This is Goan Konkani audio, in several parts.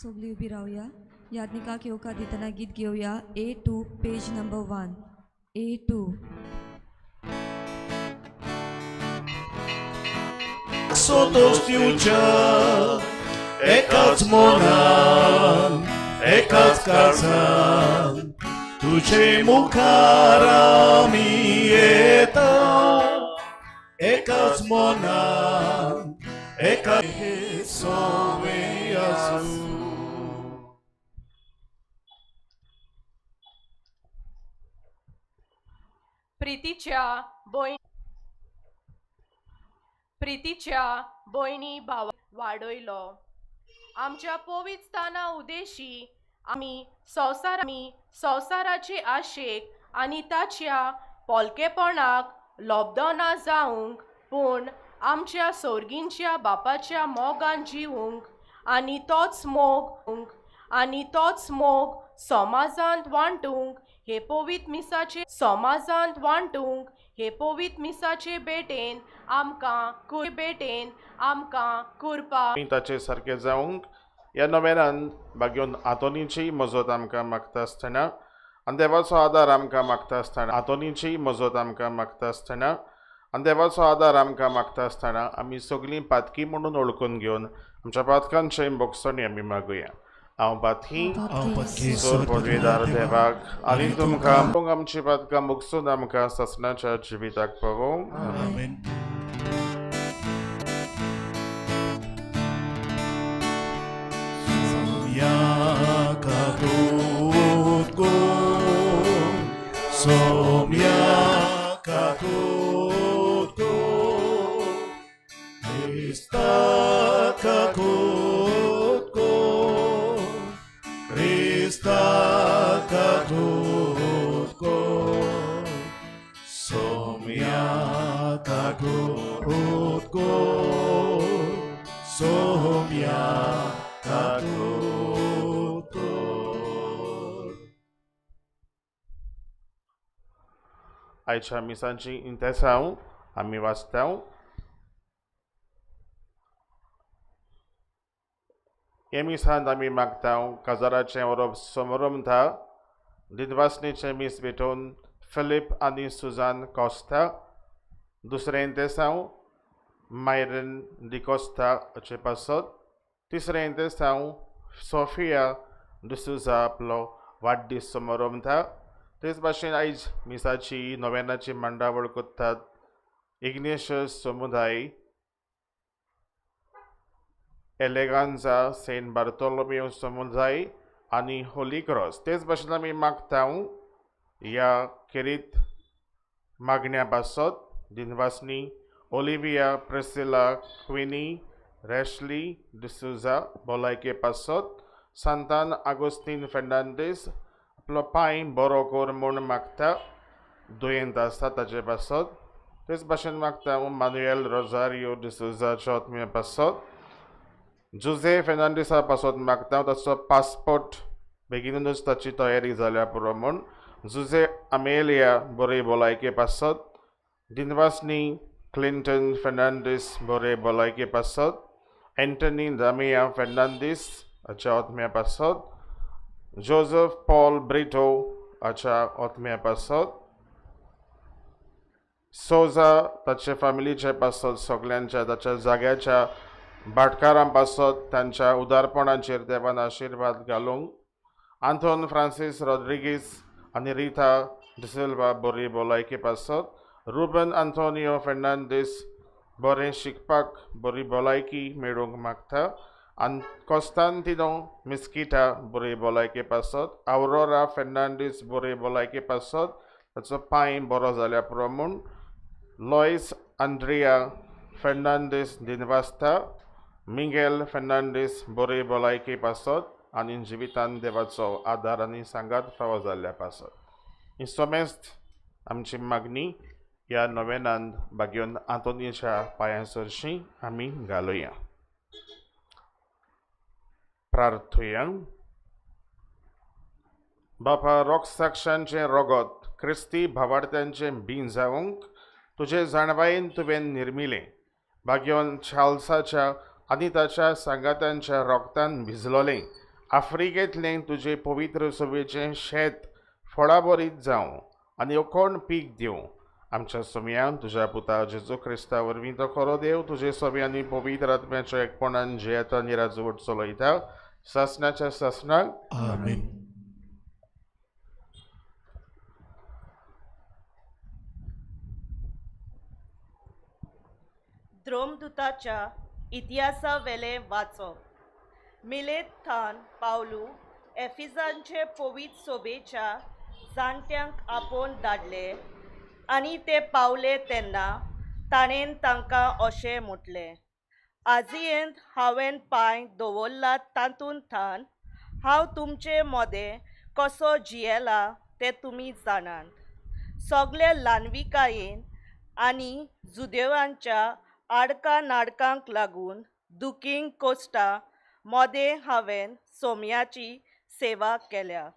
सगळीं उबी रावया. यादनिकाक येवकार दितना गीत घेवया. A2 page number 1. A2. सोदोस्त्यूच्या एकाच मनान एकाच काळजान तुझे मुखार आमी येता एकाच मनान एका सोवे आसूं. प्रितीच्या भयणी भावा वाडयलो. आमच्या पवित्रताना उदेशी आमी संवसाराचे आशेक आनी ताच्या पोलकेपणाक लोबदना जावंक, पूण आमच्या सोर्गींच्या बापाच्या मोगान जिवूंक आनी तोच मोग समाजांत वांटूंक हे पवित्र मिसाचे समाजांत वांटूंक हे पवित्र मिसाचे भेटेन आमकां कुरपा ताचे सारके जावंक ह्या नोवेनान बागेवन आंतोनीची मजत आमकां मागता आसतना आनी देवाचो आदार आमकां मागता आसतना आंतोनीची मजत आमकां मागता आसतना आनी देवाचो आदार आमकां मागता आसतना आमी सगळीं पातकी म्हणून वळखून घेवन आमच्या पातकांचे भोगसणी आमी मागुया. हांव पातकी सोर पदवीदार देवाक आनी तुमकां आमची पातकां मुगसून आमकां सासणाच्या जिविताक पावोवंक. आमेन. Somya kakutko, Krista kakutko, Krista kakutko, Somya kakutko, Somya kakutko. आयच्या मिसांची इंतेसांव आमी वाचता. हे मिसांत आमी मागता काजाराचें वरप समरमता दिनवासनीचें मीस भेटोवन फिलीप आनी सुजान कॉस्ता. दुसरें इंतेसांव मायरन डिकोस्ता हाचे पासत. तिसरें इंतेसांव सोफिया डिसुजा आपलो वाडदीस समरमता. तेच भाशेन आयज मिसाची नोवेनाची मांडावळ करतात इग्नेशियस समुदाय, एलेगांजा सेंट बार्तोलोमियो समुदाय आनी होली क्रॉस. तेच भाशेन आमी मागता ह्या खेरीत मागण्या पासत दिनवासनी ओलिविया प्रेसिला क्विनी रॅशली डिसुजा भलायके पासत, सांतान आगोस्तीन फेर्नांडीस आपलो पांय बरो कर म्हूण मागता, दुयेंत आसता ताचे पासत. तेच भाशेन मागता मानुएल रोजारियो डिसुजाच्या आत्म्या पासत. जुझे फेर्नांडीसा पासत मागता, ताचो पासपोर्ट बेगीनूच ताची तयारी जाल्या पुरो म्हूण. जुझे आमेलिया बरे भलायके पासत. दिनवासनी क्लिंटन फेर्नांडीस बरे भलायके पासत. एंटनी दामिया फेर्नांडीस हाच्या आत्म्या पासत. जोजफ पॉल ब्रिटो हाच्या आत्म्या पासत. सोजा ताचे फॅमिलीचे पासत, सगल्यांच्या ताच्या जाग्याच्या भाटकारां पासत तांच्या उदारपणाचेर देवान आशिर्वाद घालूंक. आंतोन फ्रांसीस रॉड्रिगीस आनी रिता डिसिल्वा बरी भलायके पासत. रुबन आंतोनियो फेर्नांडीस बरें शिकपाक बरी भलायकी मेळूंक मागता. आनी कॉस्तांतिनो मिस्किटा बरी भलायके पासत. आवरोरा फेर्नांडीस बरी भलायके पासत, ताचो पांय बरो जाल्या पुरो म्हूण. लॉयस आंड्रिया फेर्नांडीस दिनवासता. मिंगेल फेर्नांडीस बरी भलायके पासत आनी जिवितान देवाचो आदार आनी सांगात फावो जाल्ल्या पासत. ही समेस्त आमची मागणी ह्या नोवेनांत बागेवन आंतोनीच्या पांयां सरशीं आमी घालुया. प्रार्थुया. बापा, रोगसाक्षांचें रोगत क्रिस्ती भावार्थ्यांचें बीन जावंक तुजे जाणवायेन तुवें निर्मिलें. बागेवन चार्ल्साच्या आनी ताच्या सांगात्यांच्या रोगतान भिजलोलें आफ्रिकेंतलें तुजे पवित्र सभेचें शेत फळाबरीत जावं आनी अखंड पीक दिवं. आमच्या सोम्यान तुज्या पुता जेजू क्रिस्ता वरवीं तो खरो देव तुजे सोम्यांनी पवित्र आत्म्याच्या एकपणान जियेता आनी राजवट चलयता सासणाच्या सासणाक. आमेन. द्रोमदूताच्या इतिहासावेलें वाचप. मिलेत थान पावलू एफिजांचे पवित्र सोबेच्या जाणट्यांक आपोवन धाडले आनी ते पावले तेन्ना ताणें तांकां अशें म्हटलें, आजियेंत हांवें पांय दवरला तातूंत थान हांव तुमचे मदें कसो जियेला तें तुमी जाणात. सगळे ल्हानविकायेन आनी जुदेवांच्या आडकां नाडकांक लागून दुखींक कोश्टां मदें हांवें सोम्याची सेवा केल्या.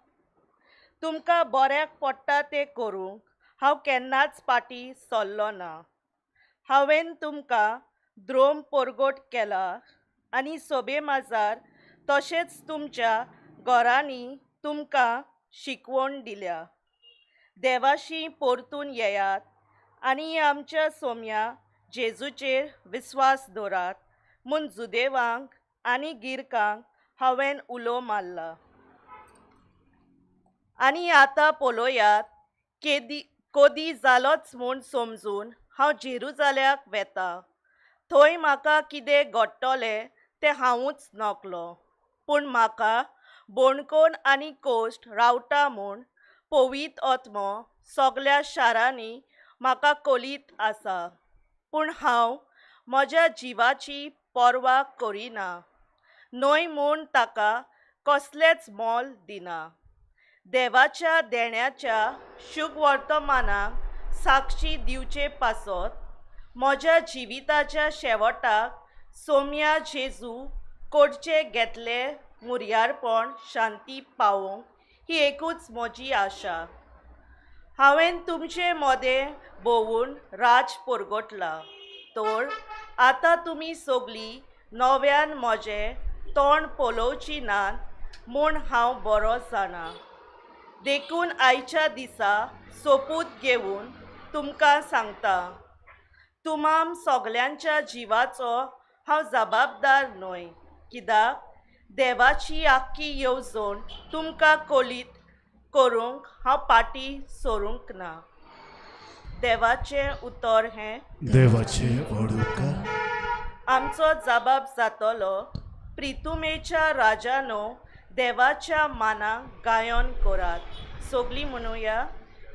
तुमकां बऱ्याक पडटा तें करूंक हांव केन्नाच फाटीं सरलो ना. हांवें तुमकां द्रोम परगट केला आनी सोबे माजार तशेंच तुमच्या घरांनी तुमकां शिकवण दिल्या. देवाशी परतून येयात आनी आमच्या सोम्या जेजूचेर विस्वास दवरात म्हूण जुदेवांक आनी गिरकांक हांवें उलो मारला. आनी आतां पळयात केदी कोदी जालोच म्हूण समजून हांव जेरुजाल्याक वेता. थंय म्हाका कितें घडटलें तें हांवूच नकलो, पूण म्हाका बोणकोण आनी कोश्ट रावता म्हूण पवित्र आत्मो सगल्या शारांनी म्हाका कोलीत आसा. पूण हांव म्हज्या जिवाची पर्वा करिना न्हय म्हूण ताका कसलेंच मोल दिना. देवाच्या देण्याच्या शुभवर्तमानाक साक्षी दिवचे पासत म्हज्या जिविताच्या शेवटाक सोम्या जेजू कोडचे घेतले मुर्यारपण शांती पावोवंक ही एकूच म्हजी आशा. हांवें तुमचे मदें भोंवून राज परगटला, तर आतां तुमी सगळीं नव्यान म्हजें तोंड पळोवची नात म्हूण हांव बरो जाणा. देखून आयच्या दिसा सोपूत घेवन तुमकां सांगता, तुमाम सगल्यांच्या जिवाचो हांव जबाबदार न्हय, कित्याक देवाची आख्खी येवजण तुमकां कोलीत करूंक हांव फाटीं सरूंक ना. देवाचें उतर हें देवाचें व्हड उपकार. आमचो जबाब जातलो. प्रितुमेच्या राजानो देवाच्या मानाक गायन करात. सगळीं म्हणुया,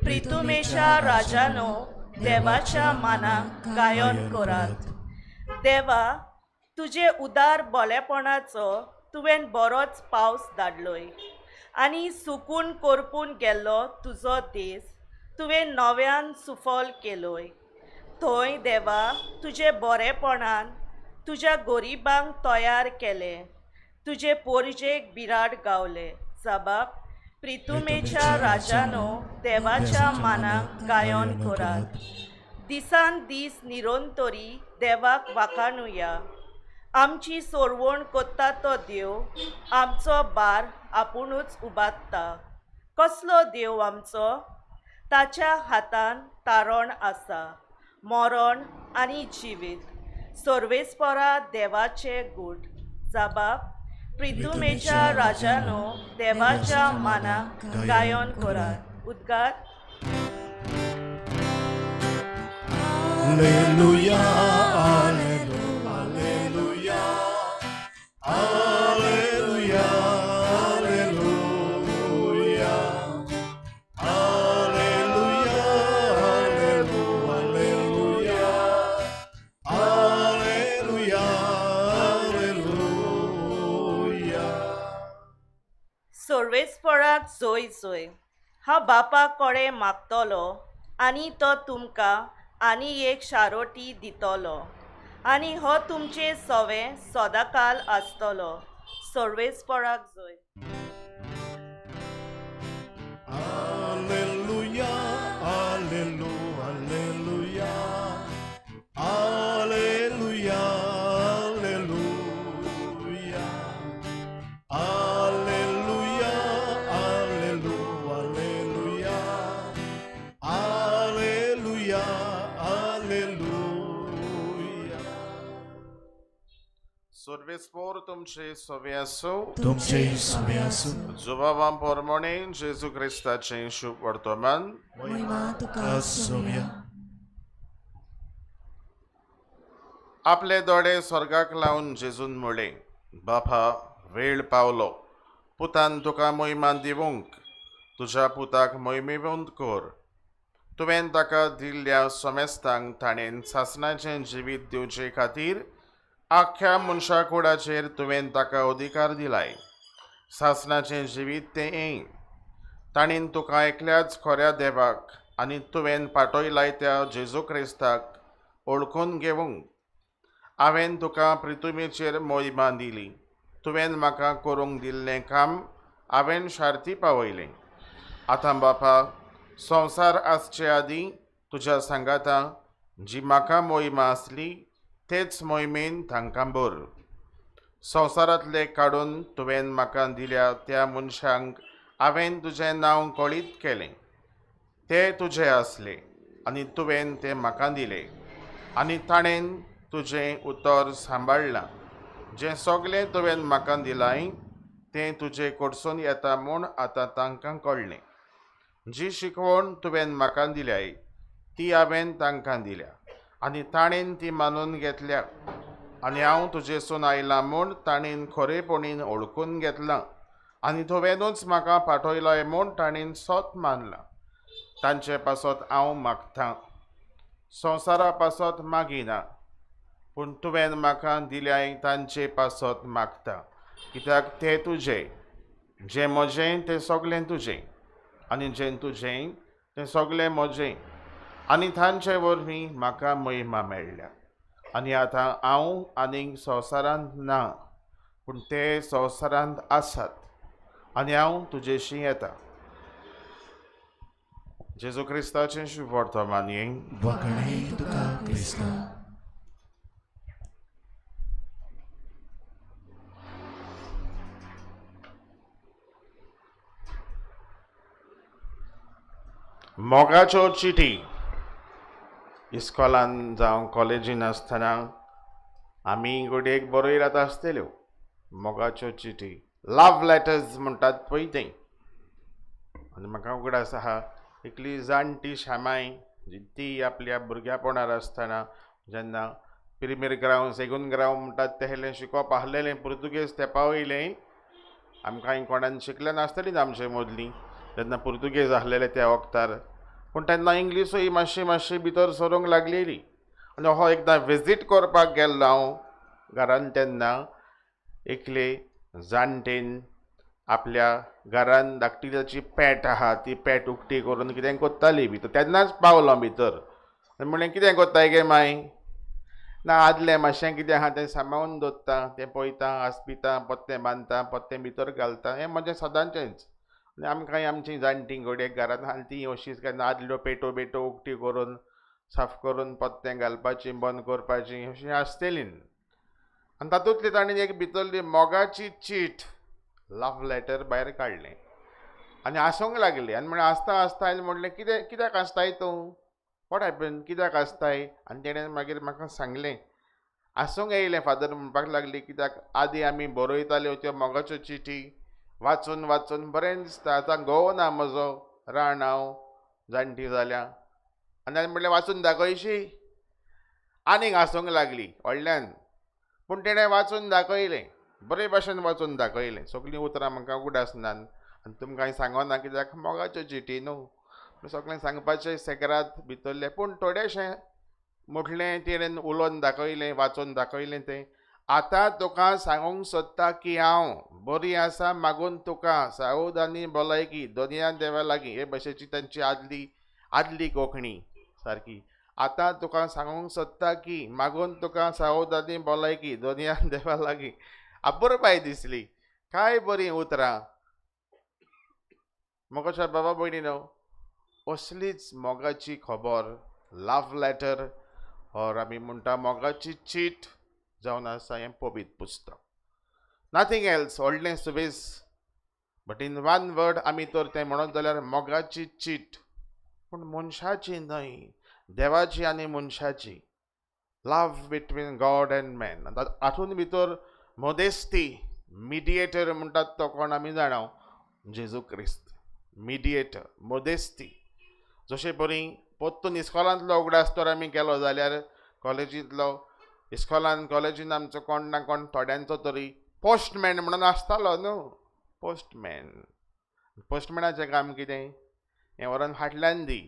प्रितुमेच्या राजानो देवाच्या मानाक गायन करात. देवा, तुजे उदार बोलेपणाचो तुवें बरोच पावस धाडलोय आनी सुकून करपून गेल्लो तुजो देस तुवें नव्यान सुफल केलोय. थंय देवा तुजे बरेपणान तुज्या गरिबांक तयार केलें, तुजे पोरजेक बिराड गावले. जबाब, प्रितुमेच्या राजानो देवाच्या मानाक गायन करात. दिसान दीस निरंतरी देवाक वाखाणुया. आमची सोरवण कोत्ता तो देव आमचो बार आपुणूच उबारता. कसलो देव आमचो? ताच्या हातान तारण आसा, मरण आनी जिवीत. सर्वेस्परा देवाचे गूट. जबाब, प्रितुमेच्या राजानो देवाच्या मानाक गायन करात. उद्गार. Alleluia, alleluia, alleluia, alleluia, alleluia, alleluia, alleluia, alleluia. सर्वेस्पराक जोय जोय. हांव बापा कडेन मागतलो आनी तो तुमकां आनी एक शारोटी दितलो आनी हो तुमचे सवें सदांकाल आसतलो. सर्वेस्पराक जोय. Alleluia, alleluia, alleluia, alleluia, alleluia, alleluia, दिसपोर तुमचे सवे आसूं. तुमचे सवे आसूं. जुबावां पोरमोणे जेजू क्रिस्ताचें शुभ वर्तमान. मोहिमा तुका सोम्या. आपले दोळे स्वर्गाक लावन जेजून म्हळें, बापा, वेळ पावलो, पुतान तुका मोहिमा दिवंक तुज्या पुताक मोहिमेवंत कर. तुवें ताका दिल्ल्या समेस्तांक ताणें सासणाचें जिवीत दिवचे खातीर आख्ख्या मनशा कुडाचेर तुवें ताका अधिकार दिलाय. सासणाचें जिवीत तें येय ताणें तुका एकल्याच खऱ्या देवाक आनी तुवें पाटयलाय त्या जेजू क्रिस्ताक ओळखून घेवंक. हांवें तुका पृथ्वीचेर मोहिमा दिली, तुवें म्हाका करूंक दिल्लें काम हांवें शार्ती पावयलें. आतां बापा, संवसार आसचे आदीं तुज्या सांगाता जी म्हाका मोहिमा आसली तेच मोहिमेन तांकां भर. संवसारांतले काडून तुवें म्हाका दिल्या त्या मनशांक हांवें तुजें नांव कळीत केलें. ते तुजे आसले आनी तुवें ते म्हाका दिले आनी ताणें तुजें उतर सांबाळ्ळां. जें सगळें तुवें म्हाका दिलाय तें तुजे कडसून येता म्हूण आतां तांकां कळ्ळें. जी शिकवण तुवें म्हाका दिल्याय ती हांवें तांकां दिल्या आनी ताणें ती मानून घेतल्या आनी हांव तुजेसून आयलां म्हूण ताणें खरेपणीन वळखून घेतलां आनी तुवेंनूच म्हाका पाठयलाय म्हूण ताणें सत मानलां. तांचे पासत हांव मागतां, संवसारा पासत मागिना, पूण तुवें म्हाका दिल्याय तांचे पासत मागता, कित्याक ते तुजें. जें म्हजें तें सगळें तुजें आनी जें तुजें तें सगळें म्हजें आनी तांचे वरवीं म्हाका महिमा मेळ्ळ्या. आनी आतां हांव आनीक संवसारांत ना, पूण ते संवसारांत आसात आनी हांव तुजेशी येता. जेजू क्रिस्ताचें शुभ वर्तमान. वखणे तुका क्रिस्ता. मोगाच्यो चिटी. इस्कॉलान जावं कॉलेजीन आसतना आमी घडयेक बरयल्यात आसतल्यो मोगाच्यो चिटी, लव्ह लेटर्स म्हणटात पळय तें. आनी म्हाका उगडास आहा, एकली जाणटी श्यामाय जी ती आपल्या भुरग्यापणार आसतना जेन्ना प्रिमेर ग्राव सेगूंद ग्राव म्हणटात तें शिकोवप आहलेलें पुर्तुगेज तेंपा वयलें, आमकां कोणान शिकलें नासतलीं आमचे मदलीं तेन्ना पुर्तुगेज आहलेले त्या वखतार, पूण तेन्ना इंग्लिशूय मातशी मातशी भितर सरूंक लागलेली. आनी हो एकदां विजीट करपाक गेल्लो हांव घरान, तेन्ना एकले जाणटेन आपल्या घरान धाकटी ताची पेट आहा ती पेट उक्ती करून कितें कोत्ताली भितर. तेन्नाच पावलो भितर आनी म्हणलें, कितें कोत्ताय गे माय? ना आदलें मातशें कितें आहा तें सांबाळून दवरता, तें पळयता, आसपिता, पोत्तें बांदता, पोत्तें भितर घालता, हें म्हजें सदांचेंच. आनी आमकांय आमची जाणटी घडयेक घरांत आहा ती अशीच केन्ना आदल्यो पेटो बेटो उक्ती करून साफ करून पोत्तें घालपाची बंद करपाची अशी आसतली. आनी तातूंतली ताणें एक भितरली मोगाची चीट, लव्ह लेटर भायर काडलें आनी हांसूंक लागली. आनी म्हणलें, आसता आसता आनी म्हणलें, कितें कित्याक आसताय तूं, what happen, कित्याक आसताय? आनी तेणें मागीर म्हाका सांगलें, हांसूंक येयलें. फादर म्हणपाक लागली, कित्याक आदीं आमी बरयताल्यो त्यो मोगाच्यो चिटी वाचून वाचून बरें दिसता, आतां घोव ना म्हजो, राण हांव, जाणटी जाल्या. आनी ताणें म्हणलें, वाचून दाखयशी? आनीक हांसूंक लागली व्हडल्यान, पूण तेणें वाचून दाखयलें, बरे भाशेन वाचून दाखयलें. सगळीं उतरां म्हाका उगडास नात आनी तुमकां हांवें सांगना कित्याक मोगाच्यो चिटी न्हू, सगळें सांगपाचें सेक्रात भितरलें, पूण थोडेशें म्हटलें तेणें उलोवन दाखयलें, वाचून दाखयलें तें. आतां तुका सांगूंक सोदता की हांव बरी आसा, मागून तुका साऊद आनी भलायकी दोनया देवा लागीं. हे भाशेची तांची आदली आदली कोंकणी सारकी. आतां तुका सांगूंक सोदता की मागून तुका साऊद आनी भलायकी दोनया देवा लागीं. अपुरबाय दिसली, काय बरीं उतरां. मोगाच्या बाबा भयणीनो, असलीच मोगाची खबर, लव्ह लेटर ऑर आमी म्हणटा मोगाची चीट जावन आसा हें पवित्र पुस्तक. नथींग एल्स, व्हडलें Subes, but in one word आमी तर तें म्हणत जाल्यार मोगाची चीट, पूण मनशाची न्हय, देवाची आनी मनशाची. Love between God and man. हातूंत भितर मदेस्ती, मिडिएटर म्हणटात तो कोण आमी जाणा, जेजू क्रिस्त. मिडिएटर, मदेस्ती. जशे परी परतून इस्कॉलांतलो उगडास तर आमी केलो जाल्यार कॉलेजींतलो, इस्कॉलान कॉलेजीन आमचो कोण ना कोण थोड्यांचो तरी पोस्टमॅन म्हणून आसतालो न्हू. पोस्टमॅन, पोस्टमॅनाचें काम कितें? हें व्हरोन फाटल्यान दी,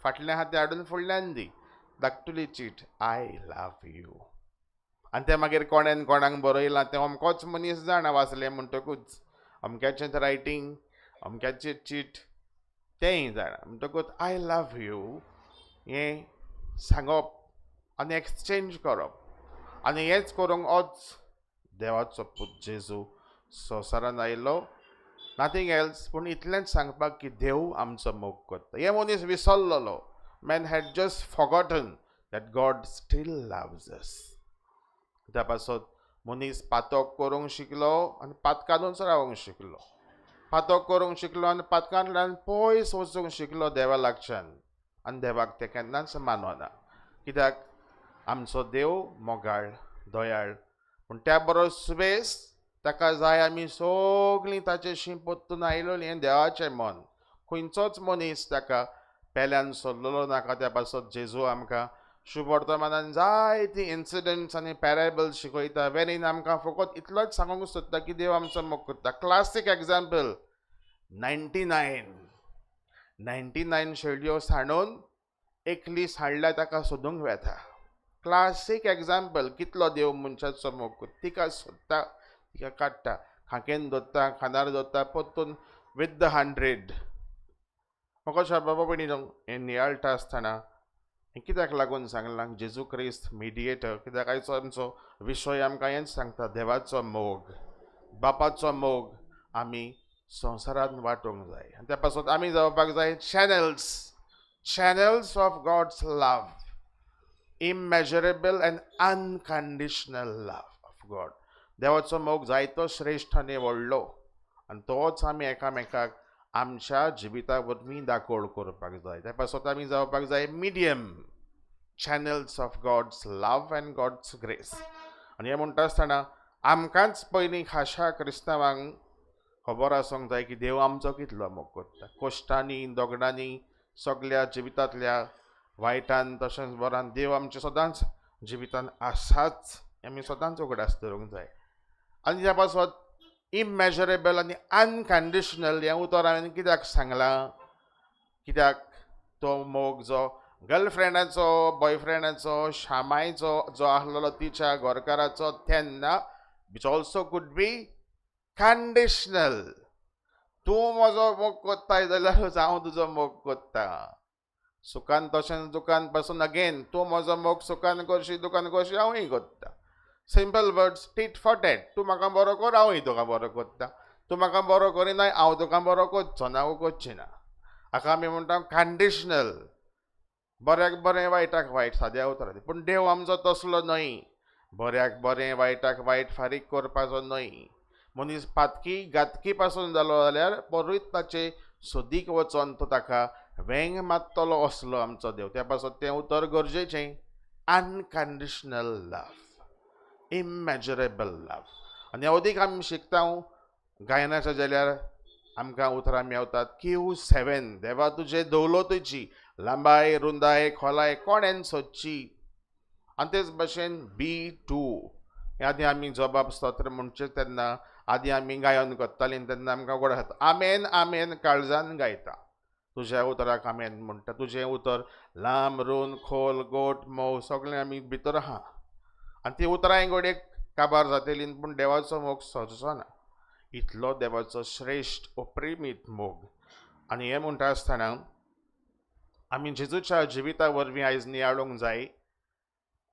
फाटल्यान आहा तें हाडून फुडल्यान दी, धाकटुली चीट, I love you. आनी तें मागीर कोणेन कोणाक बरयलां तें अमकोच मनीस जाणा, वाचलें म्हणटकूच अमक्याचें रायटींग, अमक्याचें चीट तेंय जाणा. म्हणटकूच I love you हें सांगप आनी एक्सचेंज करप. आनी हेंच करूंक होच देवाचो पूत जेजू संवसारान आयलो, नथींग एल्स. पूण इतलेंच सांगपाक की देव आमचो मोग करता. हे मनीस विसरलेलो. Man had just forgotten that God still loves us. त्या पासत मनीस पातक करूंक शिकलो आनी पातकानूच रावंक शिकलो. पातक करूंक शिकलो आनी पातकांतल्यान पयस वचूंक शिकलो देवा लागच्यान. आनी देवाक तें केन्नाच मानवना, कित्याक आमचो देव मोगाळ, दयाळ. पूण त्या बरोबर सुबेस ताका जाय आमी सगळीं ताचेशी परतून आयलोलीं. हें देवाचें मन. खंयचोच मनीस ताका पेल्यान सोदलेलो नाका. त्या पासत जेजू आमकां शुभवर्तमानान जायतीं इन्सिडंट्स आनी पॅरेबल्स शिकयता, वेरीन आमकां फकत इतलोच सांगूंक सोदता की देव आमचो मोग करता. क्लासीक एग्जाम्पल, 99 99 शेळयो सांडून एकली सांडल्यार ताका सोदूंक वेता. क्लासीक एग्जाम्पल, कितलो देव मनशाचो मोग करता. तिका सोदता, तिका काडटा, खांकेन दवरता, खांदार दवरता, परतून विथ the 100. म्हाका बाबा भयणी, हें नियाळटा आसतना हें कित्याक लागून सांगलां जेजू क्रिस्त मिडिएटर? कित्याक आयचो आमचो विशय आमकां हेंच सांगता, देवाचो मोग, बापाचो मोग आमी संवसारांत वांटूंक जाय. आनी त्या पासत आमी जावपाक जाय channels, channels of God's love, immeasurable and unconditional love of God. देवाचो मोग जायतो श्रेश्ठ आनी व्हडलो आनी तोच आमी एकामेकाक आमच्या जिविता वरवीं दाकोळ करपाक जाय. त्या पासत आमी जावपाक जाय medium, channels of God's love and God's grace. आनी हें म्हणटा आसतना आमकांच पयलीं खाशा क्रिस्तांवांक खबर आसूंक जाय की देव आमचो कितलो मोग करता. कश्टांनी, दगडांनी, सगल्या जिवितांतल्या वायटान तशेंच बरान देव आमच्या सदांच जिवितान आसाच, आमी सदांच उगडास दवरूंक जाय. आनी त्या पासत इमॅजरेबल आनी अनकंडिशनल हें उतर हांवें कित्याक सांगलां? कित्याक तो मोग जो गर्लफ्रेंडाचो, बॉयफ्रेंडाचो, शामायचो जो आसलेलो तिच्या घरकाराचो तेन्ना, which also could be conditional. तूं म्हजो मोग कोत्ताय जाल्यार हांव तुजो मोग कोत्ता, सुखान तशेंच दुखान पासून. अगेन, तूं म्हजो मोग सुखान करशी, दुखान करशी, हांवूय कोत्ता. Simple words, tit for tat. तूं म्हाका बरो कर, हांवूय तुका बरो कोत्ता. तूं म्हाका बरो करिनाय, हांव तुका बरो करचो ना, हांव करची ना. हाका आमी म्हणटा कंडिशनल. बऱ्याक बरें, वायटाक वायट, साद्या उतरांनी. पूण देव आमचो तसलो न्हय. बऱ्याक बरें, वायटाक वायट फारीक करपाचो न्हय. मनीस पातकी घातकी पासून जालो जाल्यार परत ताचे सोदीक वचोन तो ताका वेंग मारतलो, असलो आमचो देव. त्या पासत तें उतर गरजेचें, अनकंडिशनल लव, इमॅजरेबल लव. आनी अदीक आमी शिकता गायनाच्या जाल्यार आमकां उतरां मेवतात Q7, देवा तुजे दौलतीची लांबाय, रुंदाय, खोलाय कोणेन सोदची? आनी तेच भशेन B2. हे आदी आमी जबाब स्तोत्र म्हणचे तेन्ना आदी आमी गायन करतालीं तेन्ना आमकां गोड जाता, आमेन आमेन काळजान गायता, तुज्या उतराक आमेन म्हणटा. तुजें उतर लांब, रूंद, खोल, गोट, मोव, सगळें आमी भितर आहा. आनी ती उतरां घडयेक काबार जातली, पूण देवाचो मोग सोंसचो ना. इतलो देवाचो श्रेश्ठ अप्रिमीत मोग. आनी हें म्हणटा आसतना आमी जेजूच्या जिविता वरवीं आयज नियाळूंक जाय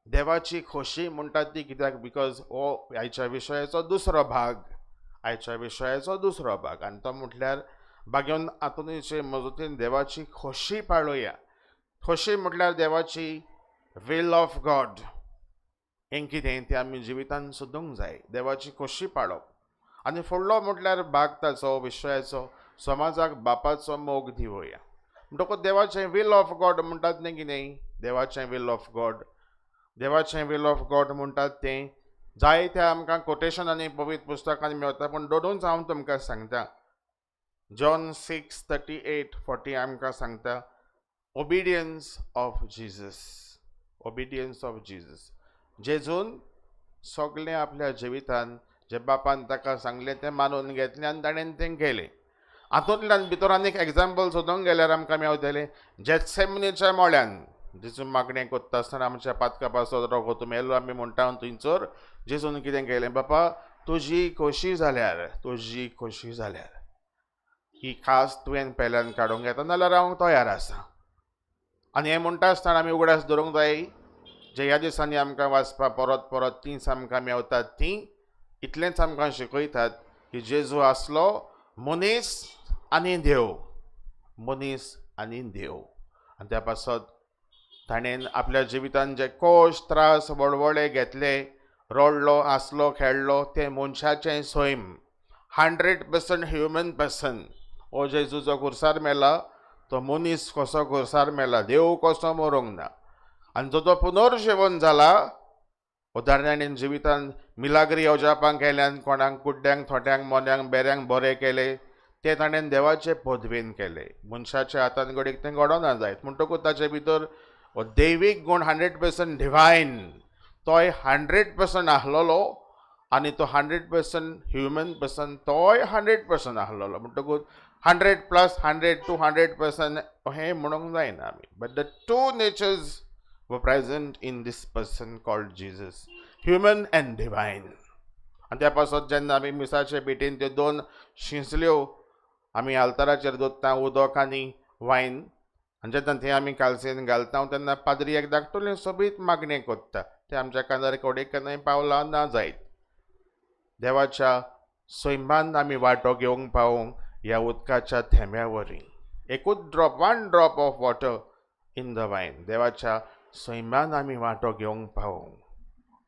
देवाची खोशी म्हणटात ती कित्याक, because हो आयच्या विशयाचो दुसरो भाग, आयच्या विशयाचो दुसरो भाग. आनी तो म्हटल्यार बागेवन आंतोनीचे मजतीन देवाची खोशी पाळोया. खोशी म्हटल्यार देवाची will of God हें कितें तें आमी जिवितान सोदूंक जाय, देवाची खोशी पाळप. आनी फुडलो म्हटल्यार भाग ताचो विशयाचो, समाजाक बापाचो मोग दिवया. म्हणटकूच देवाचें will of God म्हणटात न्ही कितें, देवाचें will of God, देवाचें will of God म्हणटात तें जायत्या आमकां कोटेशनांनी पवित्र पुस्तकांनी मेळटा, पूण दोनूच हांव तुमकां सांगता. John 6:38-40 आमकां सांगता obedience of Jesus, obedience of Jesus. जेजून सगळें आपल्या जिवितान जे बापान ताका सांगलें तें मानून घेतलें आनी ताणें तें केलें. हातूंतल्यान भितर आनीक एग्जाम्पल सोदूंक गेल्यार आमकां मेवतलें जेत्सेमनीच्या मळ्यान जेजू मागणें करता आसतना आमच्या पातका पासत रोगो मेलो आमी म्हणटा थंयसर जेजून कितें केलें, बापा तुजी खोशी जाल्यार, तुजी खोशी जाल्यार ही खास तुवें पेल्यान काडूंक येता, नाल्यार हांव तयार आसा. आनी हें म्हणटा आसतना आमी उगडास दवरूंक जाय जे ह्या दिसांनी आमकां वाचपाक परत परत तींच आमकां मेवतात, तीं इतलेंच आमकां शिकयतात की जेजू आसलो मनीस आनी देव, मनीस आनी देव. आनी त्या पासत ताणें आपल्या जिवितान जे कश्ट त्रास वळवळे घेतले, रडलो हांसलो खेळ्ळो, तें मनशाचें सैम, 100% ह्युमन पर्सन. हो जेजू जो खुर्सार मेला तो मनीस कसो खुर्सार मेला, देव कसो मरूंक ना. आनी जो तो पुनर्जिवन जाला उदाहरणांनी जिवितान मिलाग्री अजापां केल्यान, कोणाक कुड्ड्यांक थोट्यांक मोन्यांक बेऱ्यांक बरें केलें, तें ताणें देवाचे पदवेन केलें. मनशाच्या हातान घडयेक तें घडोना जायत. म्हणटकूच ताचे भितर हो दैवीक गूण 100% डिवायन, तोय 100% आसलेलो आनी तो 100% ह्युमन पर्सन तोय 100% आसलेलो. म्हणटकूच 100 + 100 200% हें म्हणूंक जायना आमी, but the two natures were present in this person called Jesus, human and divine. आनी त्या पासत जेन्ना आमी मिसाचे भेटीन त्यो दोन शिंसल्यो आमी आल्ताराचेर दवरता, उदक आनी वायन, आनी जेन्ना थंय आमी कालसेन घालता तेन्ना पाद्री एक धाकटुलें सोबीत मागणें करता, तें आमच्या कानार कोडेक केन्नाय पावलां ना जायत. देवाच्या सैमान आमी वांटो घेवंक पावोवंक ह्या उदकाच्या थेंब्या वरी, एकूच drop, one drop of water in the wine, देवाच्या सैमान आमी वांटो घेवंक पावोवंक.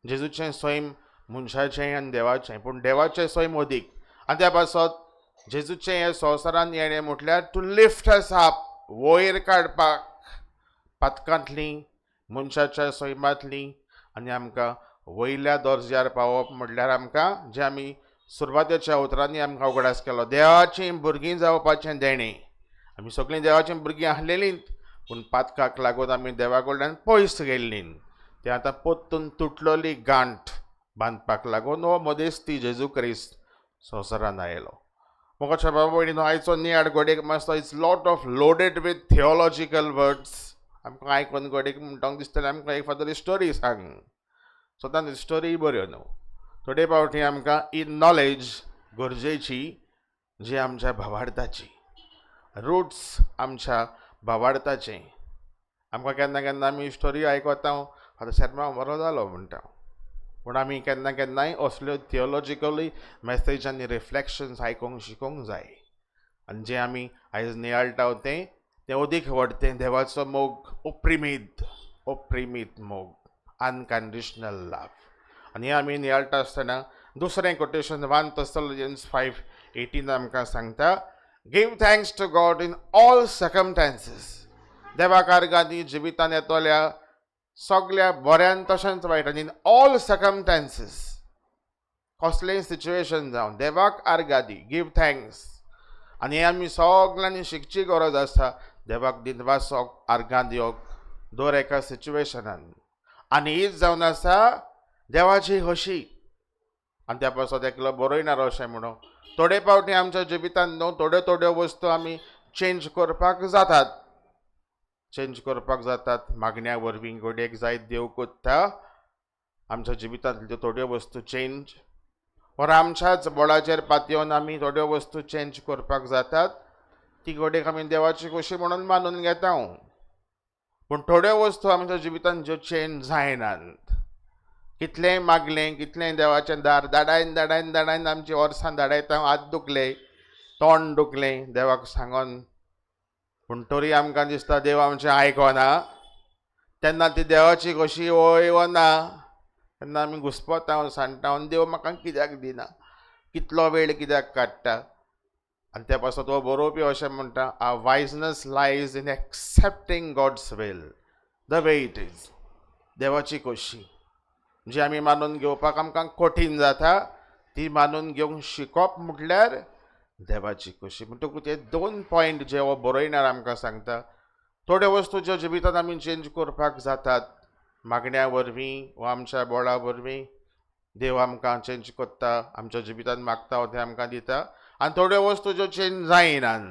जेजूचें सैम मनशाचें आनी देवाचें, पूण देवाचें सैम अदीक. आनी त्या पासत जेजूचें हें संवसारान येणें म्हटल्यार टू लिफ्ट अस अप, वयर काडपाक पातकांतलीं, मनशाच्या सैमांतलीं, आनी आमकां वयल्या दर्ज्यार पावप म्हटल्यार आमकां जें आमी सुरवातेच्या उतरांनी आमकां उगडास केलो, देवाचीं भुरगीं जावपाचें देणें. आमी सगळीं देवाचीं भुरगीं आसलेलींच, पूण पातकाक लागून आमी देवा कडल्यान पयस गेल्लीं. तें आतां परतून तुटलेली गांठ बांदपाक लागून हो मदेस्ती जेजू क्रिस्त संवसारान आयलो. मोगाच्या बाबा भयणीनो, आयचो नियाळ घडयेक मातसो it's lot of loaded with theological words. आमकां आयकून घडयेक म्हणटा दिसतलें आमकां एक फादर स्टोरी सांग, सदांच स्टोरी बऱ्यो न्हू. थोडे फावटी आमकां ही नॉलेज गरजेची जी आमच्या भावार्थाची, रुट्स आमच्या भावार्थाचे. आमकां केन्ना केन्ना आमी स्टोरी आयकता, आतां शेर्मांव बरो जालो म्हणटा, पूण आमी केन्ना केन्नाय असल्यो थियोलॉजिकली मॅसेज आनी रिफ्लेक्शन्स आयकूंक शिकूंक जाय. आनी जें आमी आयज नियाळटा तें तें अदीक व्हडतें देवाचो मोग, ओप्रिमीत, ओप्रिमीत मोग, अनकंडिशनल लव. आनी हें आमी नियाळटा आसतना दुसरें कोटेशन 1 Thessalonians 5:18 आमकां सांगता, give thanks to God in all circumstances. देवाक आर्गांनी जिवितान येतल्या सगल्या बऱ्यान तशेंच वायटान, इन ऑल सर्कमस्टांसीस, कसलेंय सिच्युएशन जावं, देवाक आर्गां दी, गिव thanks. आनी हें आमी सगल्यांनी शिकची गरज आसा, देवाक दिनवासप, आर्गां दिवप दर एका सिच्युएशनान. आनी हीच जावन आसा देवाची हशी. आनी त्या पासत एकलो बरयणार अशें म्हणून, थोडे फावटी आमच्या जिवितान न्हू थोड्यो थोड्यो वस्तू आमी चेंज करपाक जातात, चेंज करपाक जातात मागण्या वरवीं. घडयेक जायत देव कोत्ता आमच्या जिवितांतल्यो थोड्यो वस्तू चेंज, ओर आमच्याच बळाचेर पातयेवन आमी थोड्यो वस्तू चेंज करपाक जातात, ती घडयेक आमी देवाची खोशी म्हणून मानून घेता. पूण थोड्यो वस्तू आमच्या जिवितांत ज्यो चेंज जायनात, कितलेंय मागलें, कितलेंय देवाचें दार दाडायन दाडायन दाडायन आमची वर्सां धाडायता, हात दुखले, तोंड दुखलें देवाक सांगोन, पूण तरी आमकां दिसता देव आमचें आयकना. तेन्ना ती देवाची कशी वय वना, तेन्ना आमी घुस्पता, सांडटा, देव म्हाका कित्याक दिना, कितलो वेळ कित्याक काडटा. आनी त्या पासत हो बरोवपी अशें म्हणटा, our wiseness lies in accepting God's will the way it is. देवाची खोशी. जी आमी मानून घेवपाक आमकां कठीण जाता ती मानून घेवंक शिकप म्हटल्यार देवाची खोशी. म्हणटकूच हे दोन पॉयंट जे हो बरयणार आमकां सांगता. थोड्यो वस्तू ज्यो जिवितांत आमी चेंज करपाक जातात मागण्या वरवीं वा आमच्या बोळा वरवीं देव आमकां चेंज करता, आमच्या जिवितांत मागता तें आमकां दिता. आनी थोड्यो वस्तू ज्यो चेंज जायनात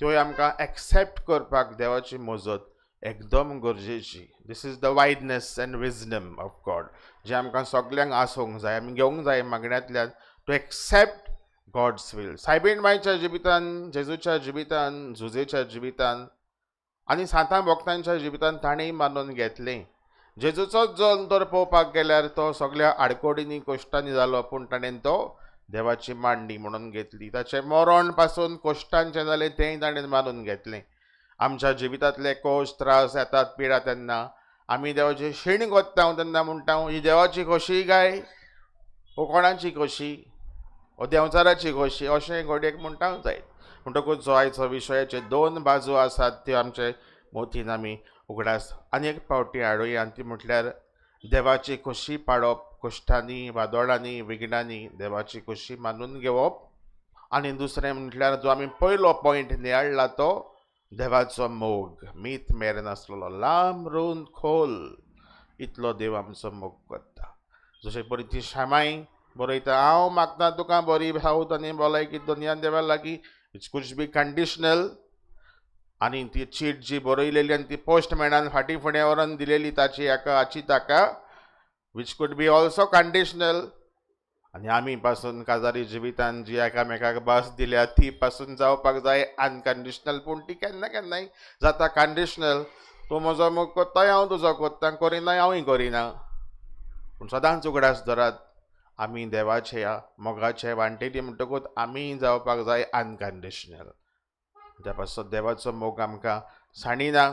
त्योय आमकां एक्सेप्ट करपाक देवाची मजत एकदम गरजेची. This is the wideness and wisdom of God जे आमकां सगल्यांक आसूंक जाय, आमी घेवंक जाय मागण्यांतल्यान टू एक्सेप्ट गॉड्स वील. सायबीण मायच्या जिवितान, जेजूच्या जिवितान, जुजेच्या जिवितान आनी सांतां भक्तांच्या जिवितान ताणें मानून घेतलें. जेजूचोच जल्म तर पळोवपाक गेल्यार तो सगळ्या आडकोडींनी कश्टांनी जालो, पूण ताणें तो देवाची मांडणी म्हणून घेतली. ताचें मरण पासून कश्टांचें जालें तेंय ताणें मानून घेतलें. आमच्या जिवितांतले कश्ट त्रास येतात पिडा तेन्ना आमी देवाची शीण कोत्ता तेन्ना म्हणटा ही देवाची खोशी काय वो कोणाची खोशी, वो देंवचाराची खोशी, अशें घडयेक म्हणटा जायत. म्हणटकूच जो आयचो विशयाचे दोन बाजू आसात त्यो आमचे मोतीन आमी उगडास आनी एक पावटी हाडुया, आनी ती म्हटल्यार देवाची खोशी पाडप कश्टांनी, वादोळांनी, विघ्नांनी देवाची खोशी मानून घेवप. आनी दुसरें म्हटल्यार जो आमी पयलो पॉयंट नियाळ्ळा तो देवाचो मोग, मीत मेरेन आसलेलो लांब रुंद खोल इतलो देव आमचो मोग करता. जशें परी ती श्यामाई बरयता, हांव मागता तुका बरी भावत आनी भलायकी दुनियान देवा लागीं, it's could be conditional. आनी ती चीट जी बरयलेली आनी ती पोस्टमॅनान फाटीं फुडें व्हरोन दिलेली ताची हाका हाची ताका, which could be also conditional. आनी आमी पासून काजारी जिवितान जी एकामेकाक भास दिल्या ती पासून जावपाक जाय अनकंडिशनल, पूण ती केन्ना केन्नाय जाता कंडिशनल. तूं म्हजो मोग कोत्ताय हांव तुजो कोत्ता, करिना हांवूय करिना. पूण सदांच उगडास धरात आमी देवाचे मोगाचे वांटेली म्हणटकूच आमी जावपाक जाय अनकंडिशनल. त्या पासत देवाचो मोग आमकां सांडिना,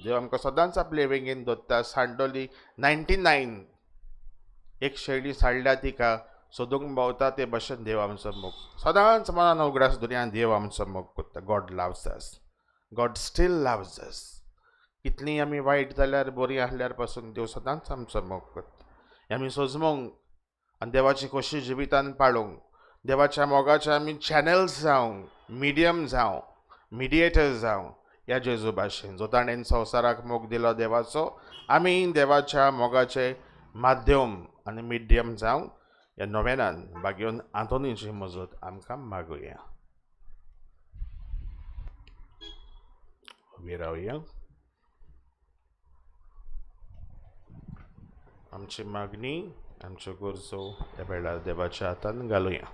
देव आमकां सदांच आपले वेंगेन दवरता. सांडोली 99 एक शैली सांडल्या तिका सोदूंक भोंवता ते भशेन देव आमचो मोग सदांच मनान उगडास दवरया. देव आमचो मोग करता. God loves us, God still loves us. कितलीं आमी वायट जाल्यार बरीं आसल्यार पासून देव सदांच आमचो मोग करता. आमी सोजमूंक आनी देवाची खोशी जिवितान पाळूंक, देवाच्या मोगाचे आमी चॅनल्स जावंक, मिडियम जावं, मिडिएटर्स जावं ह्या जेजू भाशेन जो ताणें संवसाराक मोग दिलो देवाचो, आमी देवाच्या मोगाचे माध्यम आनी मिडियम जावं. ह्या नोवेनान बागेवन आंतोनीची मजत आमकां मागुया. उबी रावया. आमची मागणी, आमच्यो गरजो ह्या वेळार देवाच्या हातान घालुया.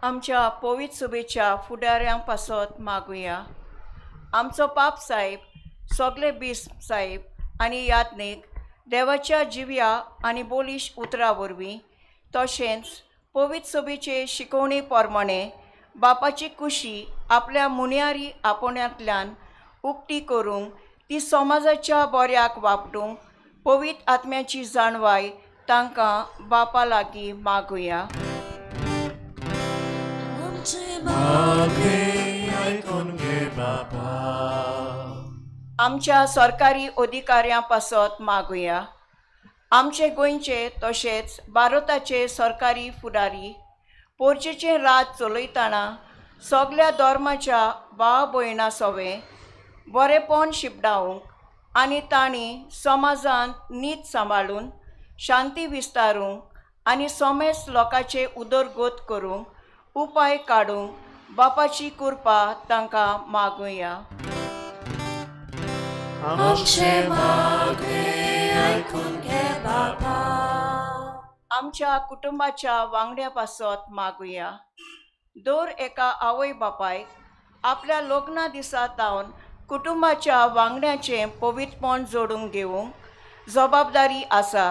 आमच्या पवित्र सभेच्या फुडाऱ्यां पासत मागुया. आमचो पाप साहेब, सगळे बिस्प साहेब आनी याज्ञीक देवाच्या जिव्या आनी बोलीश उतरां वरवीं तशेंच पवित्र सभेचे शिकवणे प्रमाणे बापाची कुशी आपल्या मुन्यारी आपोवण्यांतल्यान उक्ती करूंक, ती समाजाच्या बऱ्याक वापरूंक पवित्र आत्म्याची जाणवाय तांकां बापा लागीं मागुया. आमच्या सरकारी अधिकाऱ्यां पासत मागुया. आमचे गोंयचे तशेंच भारताचे सरकारी फुडारी पोरचेचें राज चलयतना सगल्या धर्माच्या भाव भयणां सवें बरेपण शिपडावंक आनी तांणी समाजांत नीत सांबाळून शांती विस्तारूंक आनी समेस्त लोकांचे उदरगत करूंक उपाय काडूंक बापाची कृपा तांकां मागुया. आमच्या कुटुंबाच्या वांगड्या पासत मागुया. दर एका आवय बापायक आपल्या लग्ना दिसा तावन कुटुंबाच्या वांगड्याचें पवित्रपण जोडूंक घेवंक जबाबदारी आसा.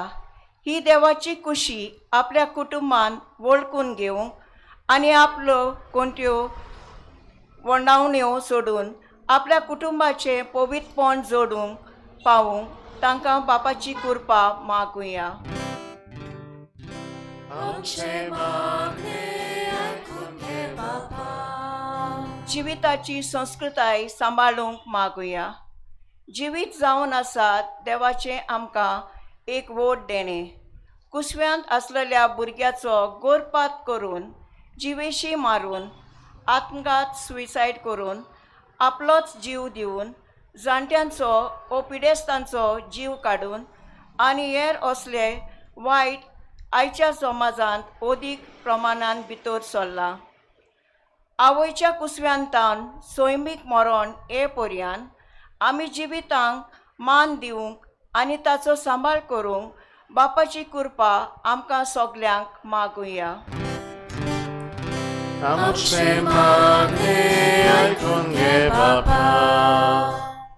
ही देवाची कुशी आपल्या कुटुंबान वळखून घेवंक आनी आपलो कोणत्यो वंडावण्यो सोडून आपल्या कुटुंबाचें पवित्रपण जोडूंक पावूंक तांकां बापाची कृपा मागुया. जिविताची संस्कृताय सांबाळूंक मागुया. जिवीत जावन आसा देवाचें आमकां एक वोट देणें. कुसव्यांत आसलेल्या भुरग्याचो गोरपात करून जिवेशी मारून आत्मघात सुसायड करून आपलोच जीव दिवन जाणट्यांचो ओ पिडेस्तांचो जीव काडून आनी हेर असले वायट आयच्या समाजांत अदीक प्रमाणान भितर सरलां. आवयच्या कुसव्यांतान सैमीक मरण हे पर्यान आमी जिवितांक मान दिवंक आनी ताचो सांबाळ करूंक बापाची कृपा आमकां सगल्यांक मागुया. आमचें मागणें आयकून घे बापा.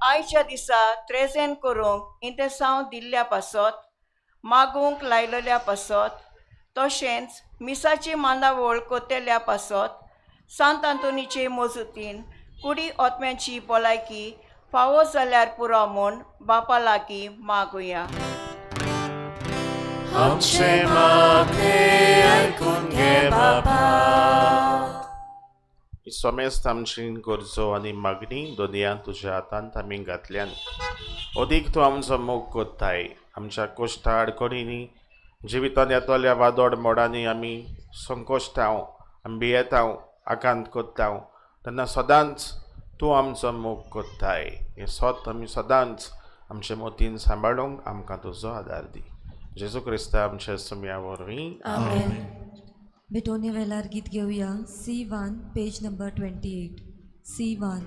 आयच्या दिसा त्रेजेन करूंक इंतेसांव दिल्ल्या पासत मागूंक लायलेल्या पासत तशेंच मिसाची मांदावळ कोतेल्या पासत सांत आंतोनीचे मजुतीन कुडी आत्म्याची भलायकी फावो जाल्यार पुरो म्हूण बापा लागीं मागुया. आमचें मागणें आयकून घे बापा. समेस्त आमची गरजो आनी मागणी दोनया तुज्या हातांत आमी घातल्यान अदीक तूं आमचो मोग कोत्ताय. आमच्या कोश्टा आडखणींनी जिवितांत येतल्या वादोड मोडांनी आमी संकोश्टाव, आमी भियेताव, आकांत कोत्ताव तेन्ना सदांच तूं आमचो मोग कोत्ताय. हें सत आमी सदांच आमचे मतीन सांबाळूंक आमकां तुजो आदार दी. जेजू क्रिस्ता आमच्या सुम्या वरवीं. आमेन. भेटोवणे वेळार गीत घेवया C1 page number 28. C1.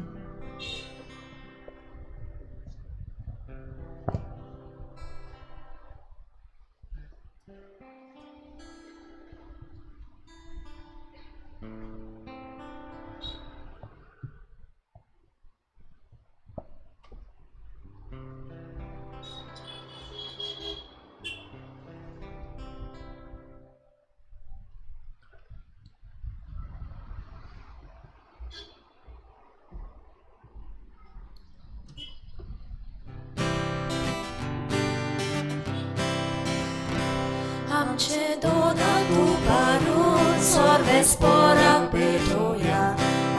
आमचे दोनां उबारून सर्वेस्पोराक पेटोवया.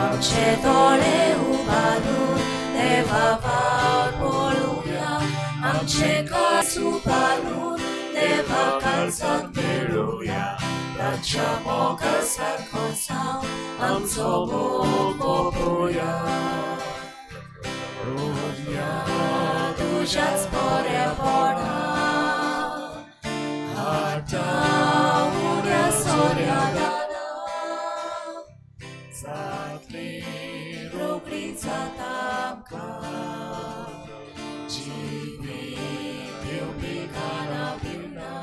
आमचे दोळे उबारून देवा वावर पळोवया. आमचे कास उबारून देवा काळजाक मेळोवया. ताच्या मोगा सारको जावन आमचो मोग पोळोवया. तुज्याच बरेपणा हाडटा सोऱ्या दाना जातली रोखडी जाता आमकां जिवीत दिवपी खाणां पिवणां.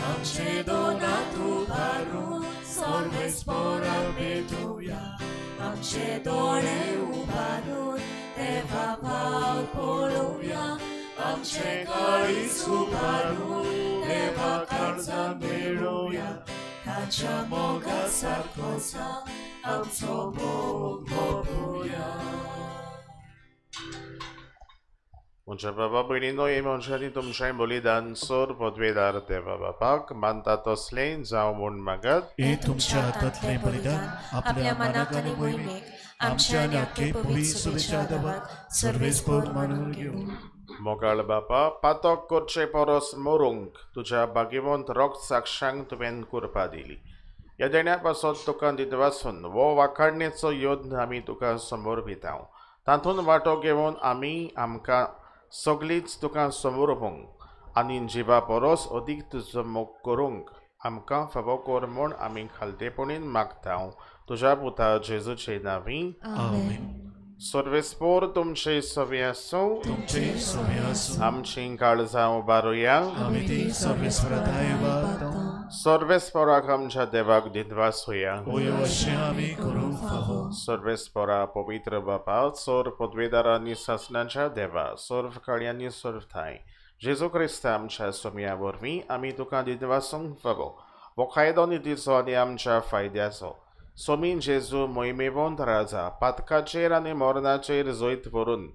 आमचे दोनां उबारून सर्वेस्पोराक भेटोवया. आमचे दोळे उबारून देवा वावर पळोवया. आमचे काळीज उबारून देवा काळजां मेळोवया. ताच्या मोगा सारको जावन आमचो मोग मोगुया. म्हज्या बाबा भयणीनो, हे मनशांनी तुमचें बलिदान सोर पदवेदार देवा बापाक मानता तसलें जावं म्हूण मागत. हे तुमच्या हातांतलें बलिदान आपल्या मनाक आनी मोहिमेक आमच्या आनी आख्खे पवित्र सभेच्या देवाक सर्वेस्पोर मानून घेवं. मोगाळ बापा, पातक करचे परस मरूंक तुज्या भाग्यवंत रक्त साक्षांक तुवें कृपा दिली. ह्या देण्या पासत तुका दिदवासून हो वाखाणणेचो यत्न आमी तुका समर्पिताव. तातूंत वांटो घेवन आमी आमकां सगळींच तुका समर्पूंक आनी जिवा परस अदीक तुजो मोग करूंक आमकां फावो कर म्हूण आमी खालतेपणीन मागताव. तुज्या पुता जेजूचे नांवी. आमेन. सर्वेस्पोर तुमचे सवी आसूं. तुमचे सवे आसूं. आमची काळजां उबारुया. आमी ती सर्वेस्परा वागता. सर्वेस्पोराक आमच्या देवाक दिनवास होया. होय, अशें आमी करूंक फावो. सर्वेस्पोरा पवित्र बापा, सोर पदवेदारांनी सासणाच्या देवा, सर्व काळयांनी सर्व ठांय जेजू क्रिस्त आमच्या सोम्या वरवीं आमी तुका दिनवासूंक फावो. हो कायदो नितीचो आनी आमच्या फायद्याचो. सोमी जेजू मोहिमेवंत राजा पातकाचेर आनी मरणाचेर जैत व्हरून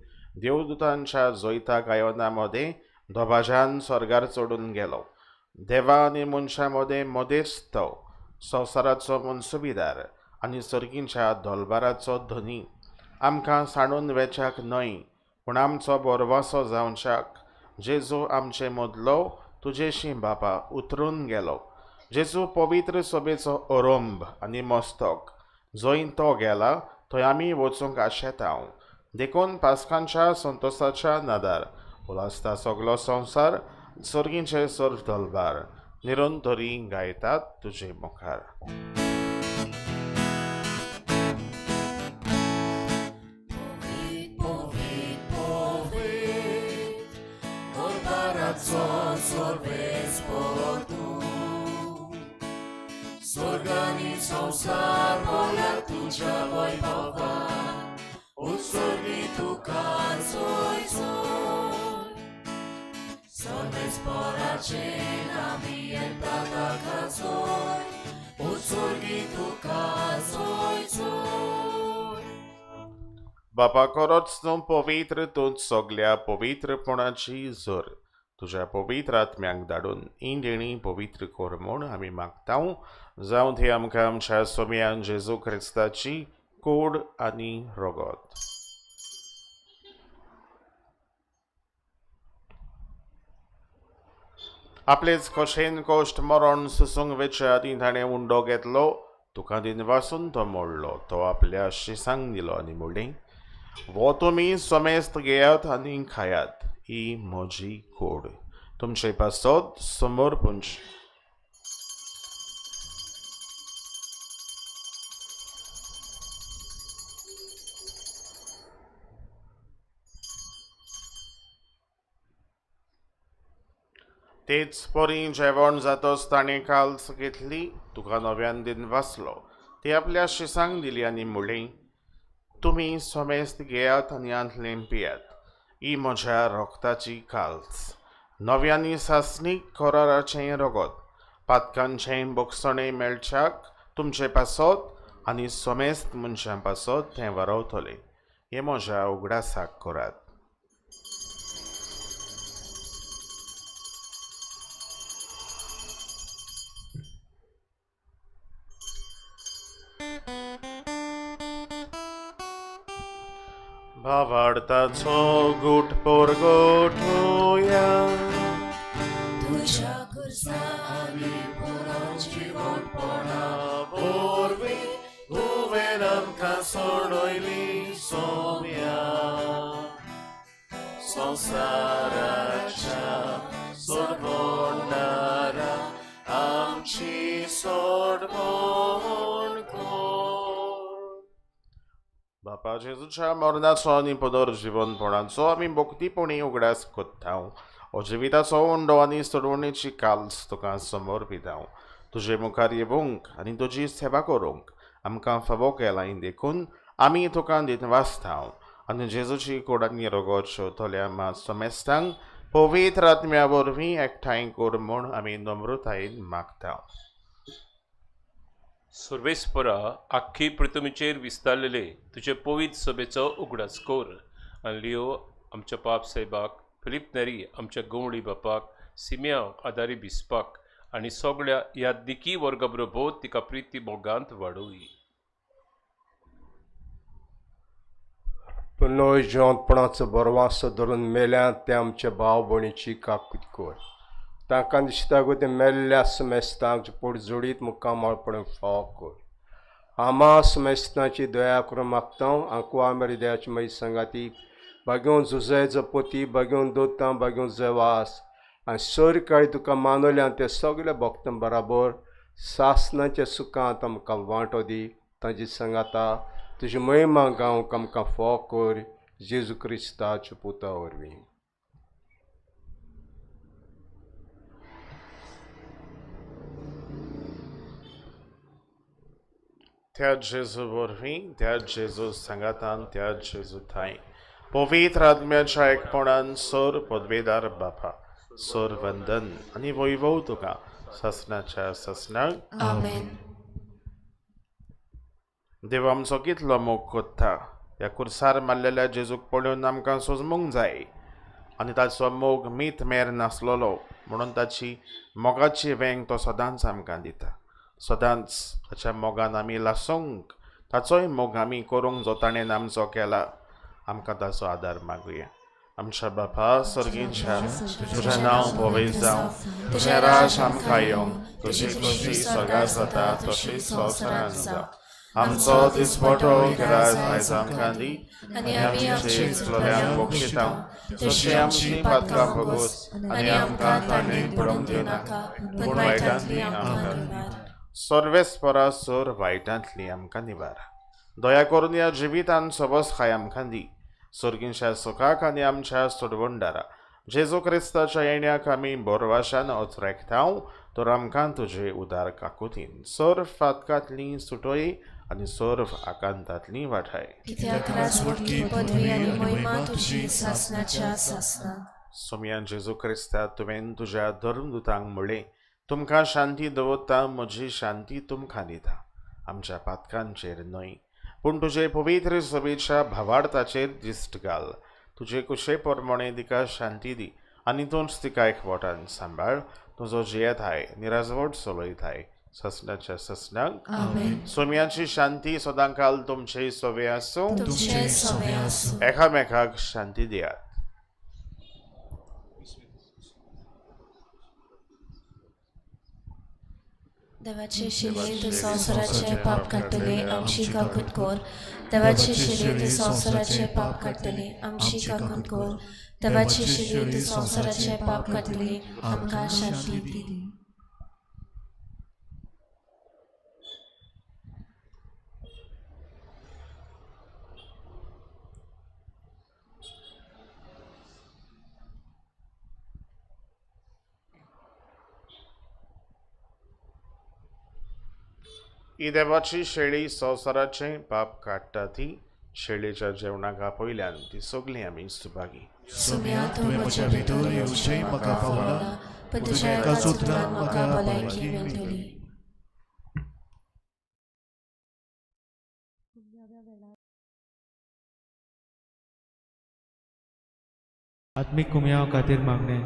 देवदूतांच्या जैता गायना मदें दबाज्यान स्वर्गार चडून गेलो. देवा आनी मनशां मदें मदेस्त, संवसाराचो मनसुबीदार आनी सर्गींच्या दोलबाराचो धनी, आमकां सांडून वेच्याक न्हय पूण आमचो बोरवासो जावच्याक जेजू आमचे मदलो तुजेशी बापा उतरून गेलो. जेजू पवित्र सभेचो अरंब आनी मस्तक, जंय तो गेला थंय आमी वचूंक आशेता. देखून पास्कांच्या संतोसाच्या नादार उलासता सगलो संवसार, सर्गींचे सर्व दलबार निरंतरी गायतात तुजे मुखार. स्वर्गानी संवसार बोला तुज्या वैभवान, उत्सर्गी तुका जोय जोय. सर्वेस्पराचेर आमी येता ताका जोय, उत्सर्गी तुका जोय जोय. बापा खरोच तूं पवित्र, तूं सगल्या पवित्रपणाची जोर, तुज्या पवित्र आत्म्यांक धाडून ही देणी पवित्र कर म्हूण आमी मागता. जावं ती आमकां आमच्या सोम्यान जेजू क्रिस्ताची कोड आनी रगत. आपलेच कशेन कश्ट मरण सुसूंक वेच्या आदीं ताणें उंडो घेतलो, तुका दिनवासून तो मोडलो, तो आपल्या शिसांक दिलो आनी म्हणलें, वो तुमी समेस्त घेयात आनी खायात, ही म्हजी कोड तुमचे पासत समर्पणची. तेच परी जेवण जातच ताणें काल्स घेतली, तुका नव्यान दिन वाचलो, ती आपल्या शिसांक दिली आनी म्हणलें, तुमी समेस्त घेयात आनी आंतलें पियात, ही म्हज्या रक्ताची काल्स, नव्यानी सासणीक कराराचें रगत, पातकांचें बोगसणें मेळच्याक तुमचे पासत आनी समेस्त मनशां पासत तें वारवतलें. हें म्हज्या उगडासाक करात. भावार्थाचो गुट पोरगोठोया, तुज्या खुर्सा आनी पुनर्जिवंतपणा वरवीं तुवें आमकां सोडयली सोम्या. संवसाराच्या सोडवणारा आमची सोडवण कर. बापा जेजूच्या मरणाचो आनी पुनर्जिवनपणाचो आमी भक्तीपणी उगडास कोत्ता. ओ जिविताचो उंडो आनी सोडवणेची काल्स तुका समर्पिता. तुजे मुखार येवंक आनी तुजी सेवा करूंक आमकां फावो केलाय, देखून आमी तुका दिनवासता. आनी जेजूची कोड आनी रगत शेवतल्या मा समेस्तांक पवित्र आत्म्या वरवीं एकठांय कर म्हूण आमी नम्रतायेन मागता. सर्वेस्परा आख्खी पृथ्वीचेर विस्तारलेले तुजे पवित्र सभेचो उगडास कर आनी लियो आमच्या पाप साहेबाक, फिलीप नेरी आमच्या गवळी बापाक, सिम्यांव आदारी बिस्पाक आनी सगळ्या ह्या दिकी वर्गा बरोबर तिका प्रिती मोगांत वाडोवी. पुनोय जिवंतपणाचो बरवासो धरून मेल्या ते आमच्या भाव भयणीची काकूत कर. तांकां दिसता गो ते मेल्ल्या समेस्तांक पोट जोडीत मुखामळपण फावो कर. आमा समेस्तांची दया करून मागता. आंकवा हृदयाची म्हजी संगाती बागेवन जुजे जपोती, बागेवन दोतां, बागेवन जेवास आनी सर काळी तुका मानवल्या ते सगळे भक्तां बराबर सासनाच्या सुखांत आमकां वांटो दी. तांची सांगाता तुजी महिमा गावंक आमकां फावो कर, जेजू क्रिस्ताच्या पुता वरवीं. त्या जेजू वरवीं, त्या जेजू सांगातान, त्या जेजू थांय पवित्र आत्म्याच्या एकपणान सोर पदवेदार बापा, सोर वंदन आनी वैभव तुका सासणाच्या सासणाक. आमेन. देव आमचो कितलो मोग कोत्ता. ह्या कुर्सार मारलेल्या जेजूक पळोवन आमकां सोजमूंक जाय आनी ताचो मोग मीत मेर नासलेलो म्हणून ताची मोगाची वेंग तो सदांच आमकां दिता. सदांच ताच्या मोगान आमी लासूंक, ताचोय मोग आमी करूंक जो ताणें आमचो केला, आमकां ताचो आदार मागुया. आमच्या बापा सर्गींच्या, तुजें नांव पवित्र जावं, तुजें राज आमकां येवं, तुजी खुशी स्वर्गार जाता तशी संवसारांत जावं. आमचो दिसपटो गिराज आयज आमकां दी, आनी आमी आमचे चुकलोल्यांक बक्षिता तशी आमची पातकां भोगोस, आनी आमकां तांणी पडूंक दिवनाका, पूण वायटांतली आमकां निवार. सर्वेस्परा सर वायटांतली आमकां निवार. दया करून ह्या जिवितान सबस खाय आमकां दी. सर्गींच्या सुखाक आनी आमच्या सोडवणदारा जेजू क्रिस्ताच्या येण्याक आमी बोरवाशान अत्रेकता, तर आमकां तुजे उदार काकुतीन सर्व फातकांतली सुटोय आनी सर्व आकांतांतली वाठाय. कित्याक राजवटकी, पदवी आनी महिमा तुजी सासणाच्या सासणाक. सोमयान जेजू क्रिस्ता, तुवें तुज्या धर्मदुतांक म्हणलें, तुमकां शांती दवरता, म्हजी शांती तुमकां दिता. आमच्या पातकांचेर न्हय, पूण तुजे पवित्र सभेच्या भावार्थाचेर दिश्ट घाल. तुजे कुशे प्रमाणे तिका शांती दी आनी तूंच तिका एकवटान सांबाळ. तुजो जियेताय निराजवट चलयताय ससनाच्या ससनाक. सोम्याची शांती सदांकाल तुमचे सवे आसूं. तुमचे सवे आसूं. एकामेकाक शांती दियात. देवाचे शिले तूं संवसाराचे पाप काडटले, आमची काकूत कर. देवाचे शिले तूं संवसाराचे पाप काडटले, आमची काकूत कर. देवाचे शिले तूं संवसाराचे पाप काडटले, आमकां शांती दी. ही देवाची शेळी संवसाराचें पाप काडटा ती शेळीच्या जेवणाक आपयल्यान ती सगळीं आमी सुभागी. सुम्या, तुवें म्हज्या भितर येवचें म्हाका फावना, पण तुज्या एकाच उतरान म्हाका भलायकी मेळटली. आत्मीक कुमयाव खातीर मागणें.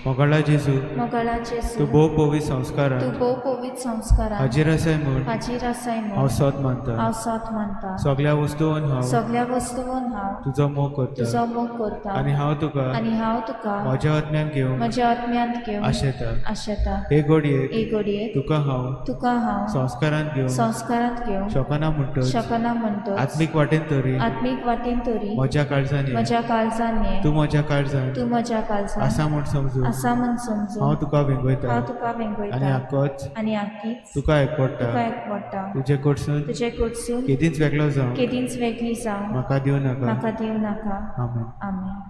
मोगाळा जेजू, मोगाळा जेजू, तूं भोव पवित्र संस्कारान, तूं भोव पवित्र संस्कारान हाजीर आसाय म्हूण, हाजीर आसाय म्हूण हांव सोद मानता. हांव सोद मानता. सगळ्या वस्तून हांव, सगळ्या वस्तून हांव तुजो मोग करता, तुजो मोग करता. आनी हांव तुका, आनी हांव तुका म्हज्या आत्म्यान घेवंक, म्हज्या आत्म्यांत घेवंक आशेता. आशेता. हे घडयेक, हे घडयेक तुका हांव, तुका हांव संस्कारांत घेवंक, संस्कारांत घेवंक शकना म्हणटच, शकना म्हणटच, आत्मीक वाटेन तरी, आत्मीक वाटेन तरी म्हज्या काळजान ये, म्हज्या काळजान ये. तूं म्हज्या काळजान, तूं म्हज्या काळजान आसा म्हूण समजून, आसा म्हूण समजून हांव तुका वेंगयता, हांव तुका वेंगयता. आनी आकोच, आनी आकीच तुका एकवटा, तुका एकवटा. तुजे कडसून, तुजे कडसून केदींच वेगळो जावं, केदींच वेगळी जावं म्हाका दिवं नाका. म्हाका दिवं नाका. आमेन. आमेन.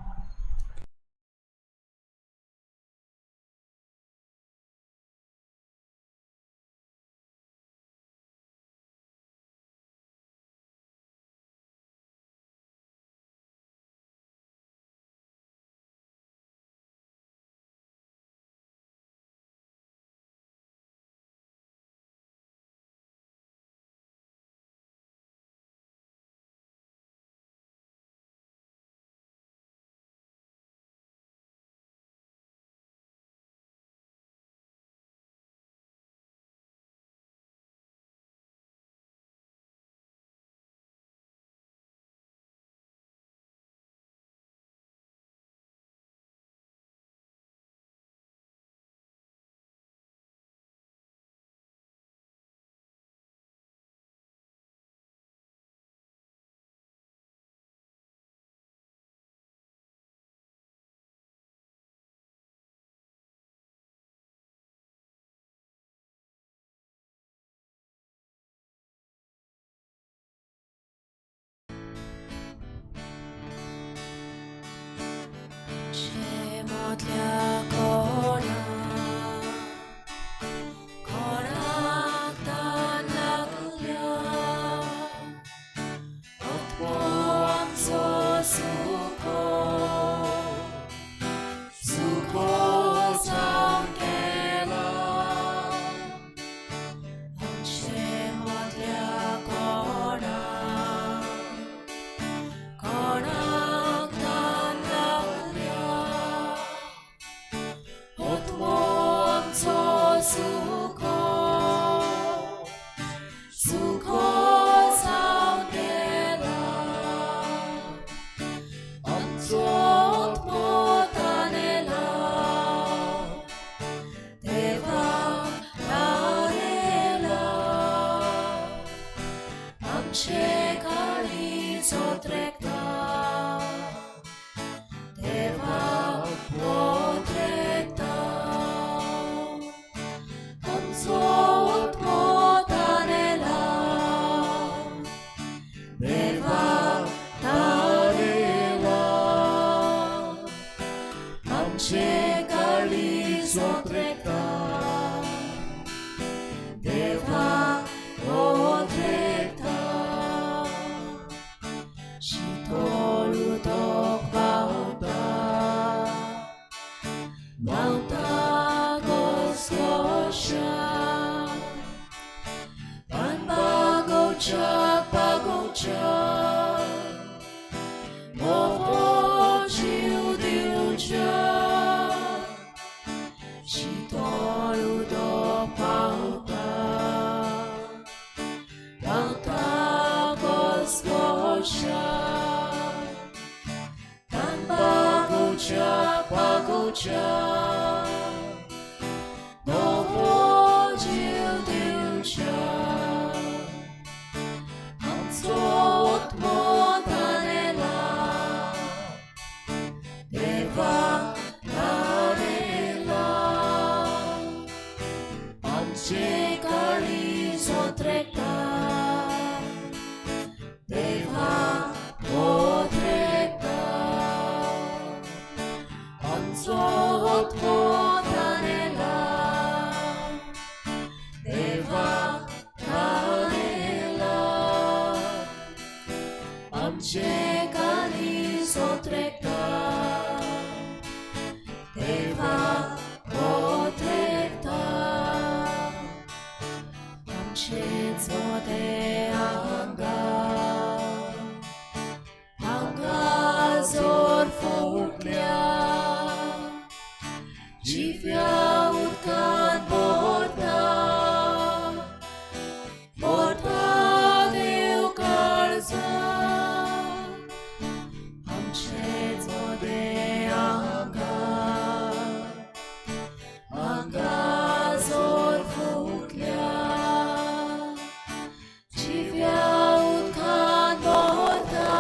trekta, देवा trekta, शीतळ उदक व्हांवता, व्हांवता घसघश्या, तान बागोवच्या बागोवच्या, नवो जीव दिवच्या, शीतळ उदक व्हांवता, व्हांवता घसघश्या, तान बागोवच्या बागोवच्या, नवो जीव दिवच्या, आमचो आत्मो तानेला, देवा तानेला, आमचे काळीज ओतरेता, देवा ओतरेता, आमचो आत्मो तानेला, देवा तानेला, आमचे काळीज ओतरेता, देवा ओतरेता, आमचेच मोदें हांगा, हांगा जोर फुटल्या, जिव्या उदकान भरता, भरता देव काळजां, आमचेच मोदें हांगा, हांगा जोर फुटल्या, जिव्या उदकान भरता,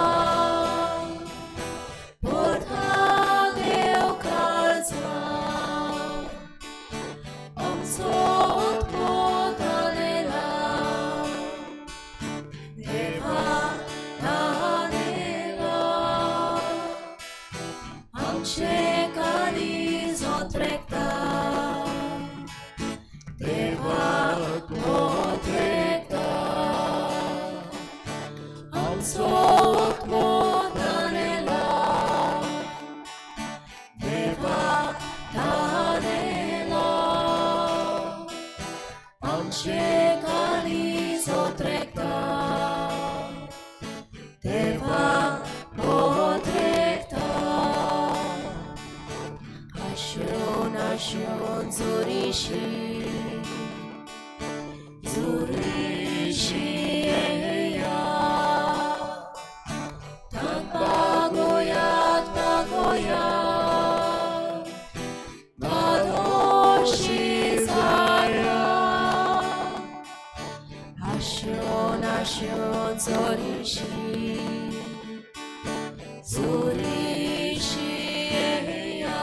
भरता देव काळजां, आमचो आत्मो तानेला, देवा तानेला, आमचे काळीज ओतरेता, देवा ओतरेता, आमचो आत्मो तानेला, देवा तानेला, आमचे काळीज ओतरेता, देवा ओतरेता, आशोन आशोन जोरीशी, जोरीशी येया, तान बागोयात बागोयात, बादोशी जाया, आशोन आशोन जोरीशी, जोरीशी येया,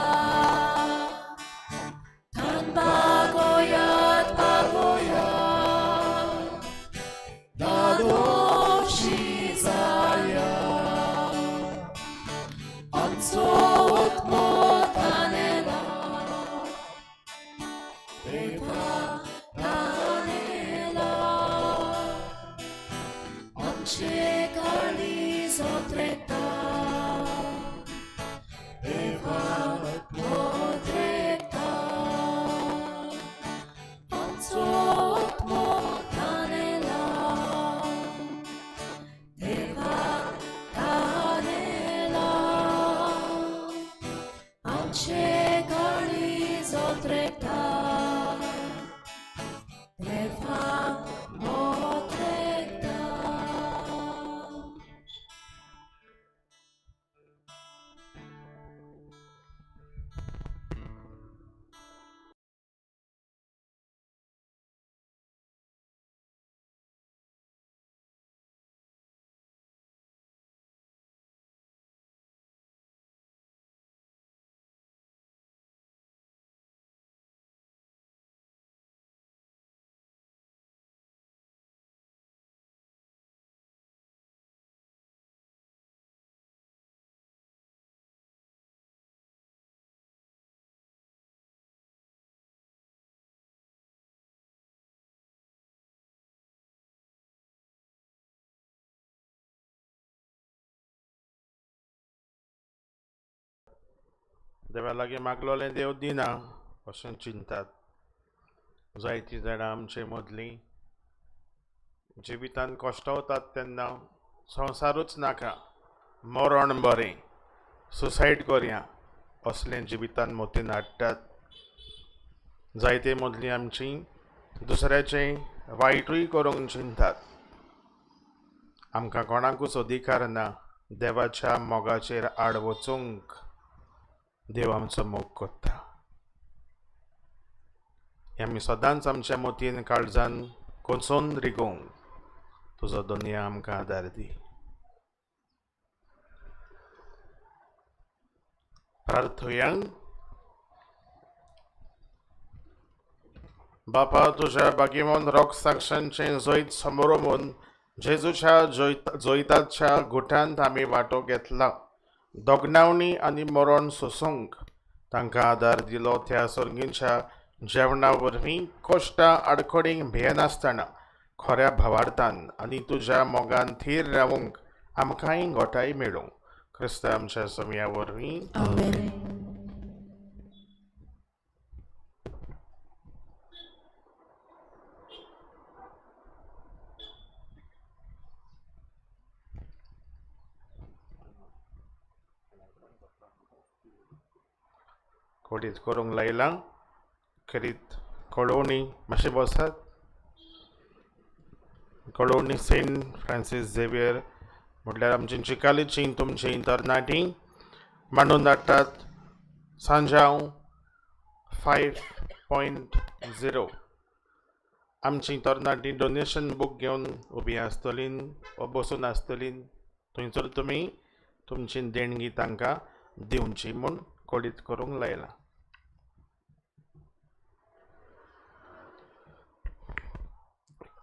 तान बागोयात बागोयात, बादोशी जाया, आमचो आत्मो तानेला, देवा तानेला, आमचे काळीज ओतरेता, देवा ओतरेता, आमचो आत्मो तानेला, देवा तानेला, आमचे काळीज ओतरेता, देवा ओतरेता. देवा लागीं मागलोलें देव दिना अशें चिंतात. जायतीं जाणां आमचे मदलीं जिवितान कश्टवतात तेन्ना संवसारूच नाका, मरण बरें, सुसायड करया असलें जिवितान मतीन हाडटात. जायते मदलीं आमची दुसऱ्याचें वायटूय करूंक चिंतात. आमकां कोणाकूच अधिकार ना देवाच्या मोगाचेर आड वचूंक. देव आमचो मोग करता हें आमी सदांच आमच्या मतीन काळजान कोसोन रिगोवंक तुजो दुनिया आमकां आदार दी. प्रार्थुया. बापा, तुज्या बागेवन रोग साक्षांचें जैत समोरमून जेजूच्या जैताच्या गुटांत आमी वांटो घेतला. दोगणावणी आनी मरण सोसूंक तांकां आदार दिलो. त्या सर्गींच्या जेवणा वरवीं कश्टां आडखडींक भियेनासतना खऱ्या भावार्थान आनी तुज्या मोगान थीर रावूंक आमकांय घोटाय मेळूं. क्रिस्त आमच्या समया वरवीं. कोडीत करूंक लायलां खेरीत कळोवणी मातशें बसात. कळोवणी सेंट फ्रांसीस झेवियर म्हटल्यार आमची चिकालीची तुमची तरणाटी मांडून धाडटात. सांजांव 5.0 आमची तरणाटी डोनेशन बूक घेवन उबी आसतली वा बसून आसतली. थंयसर तुमी तुमची देणगी तांकां दिवची म्हूण कळीत करूंक लायलां.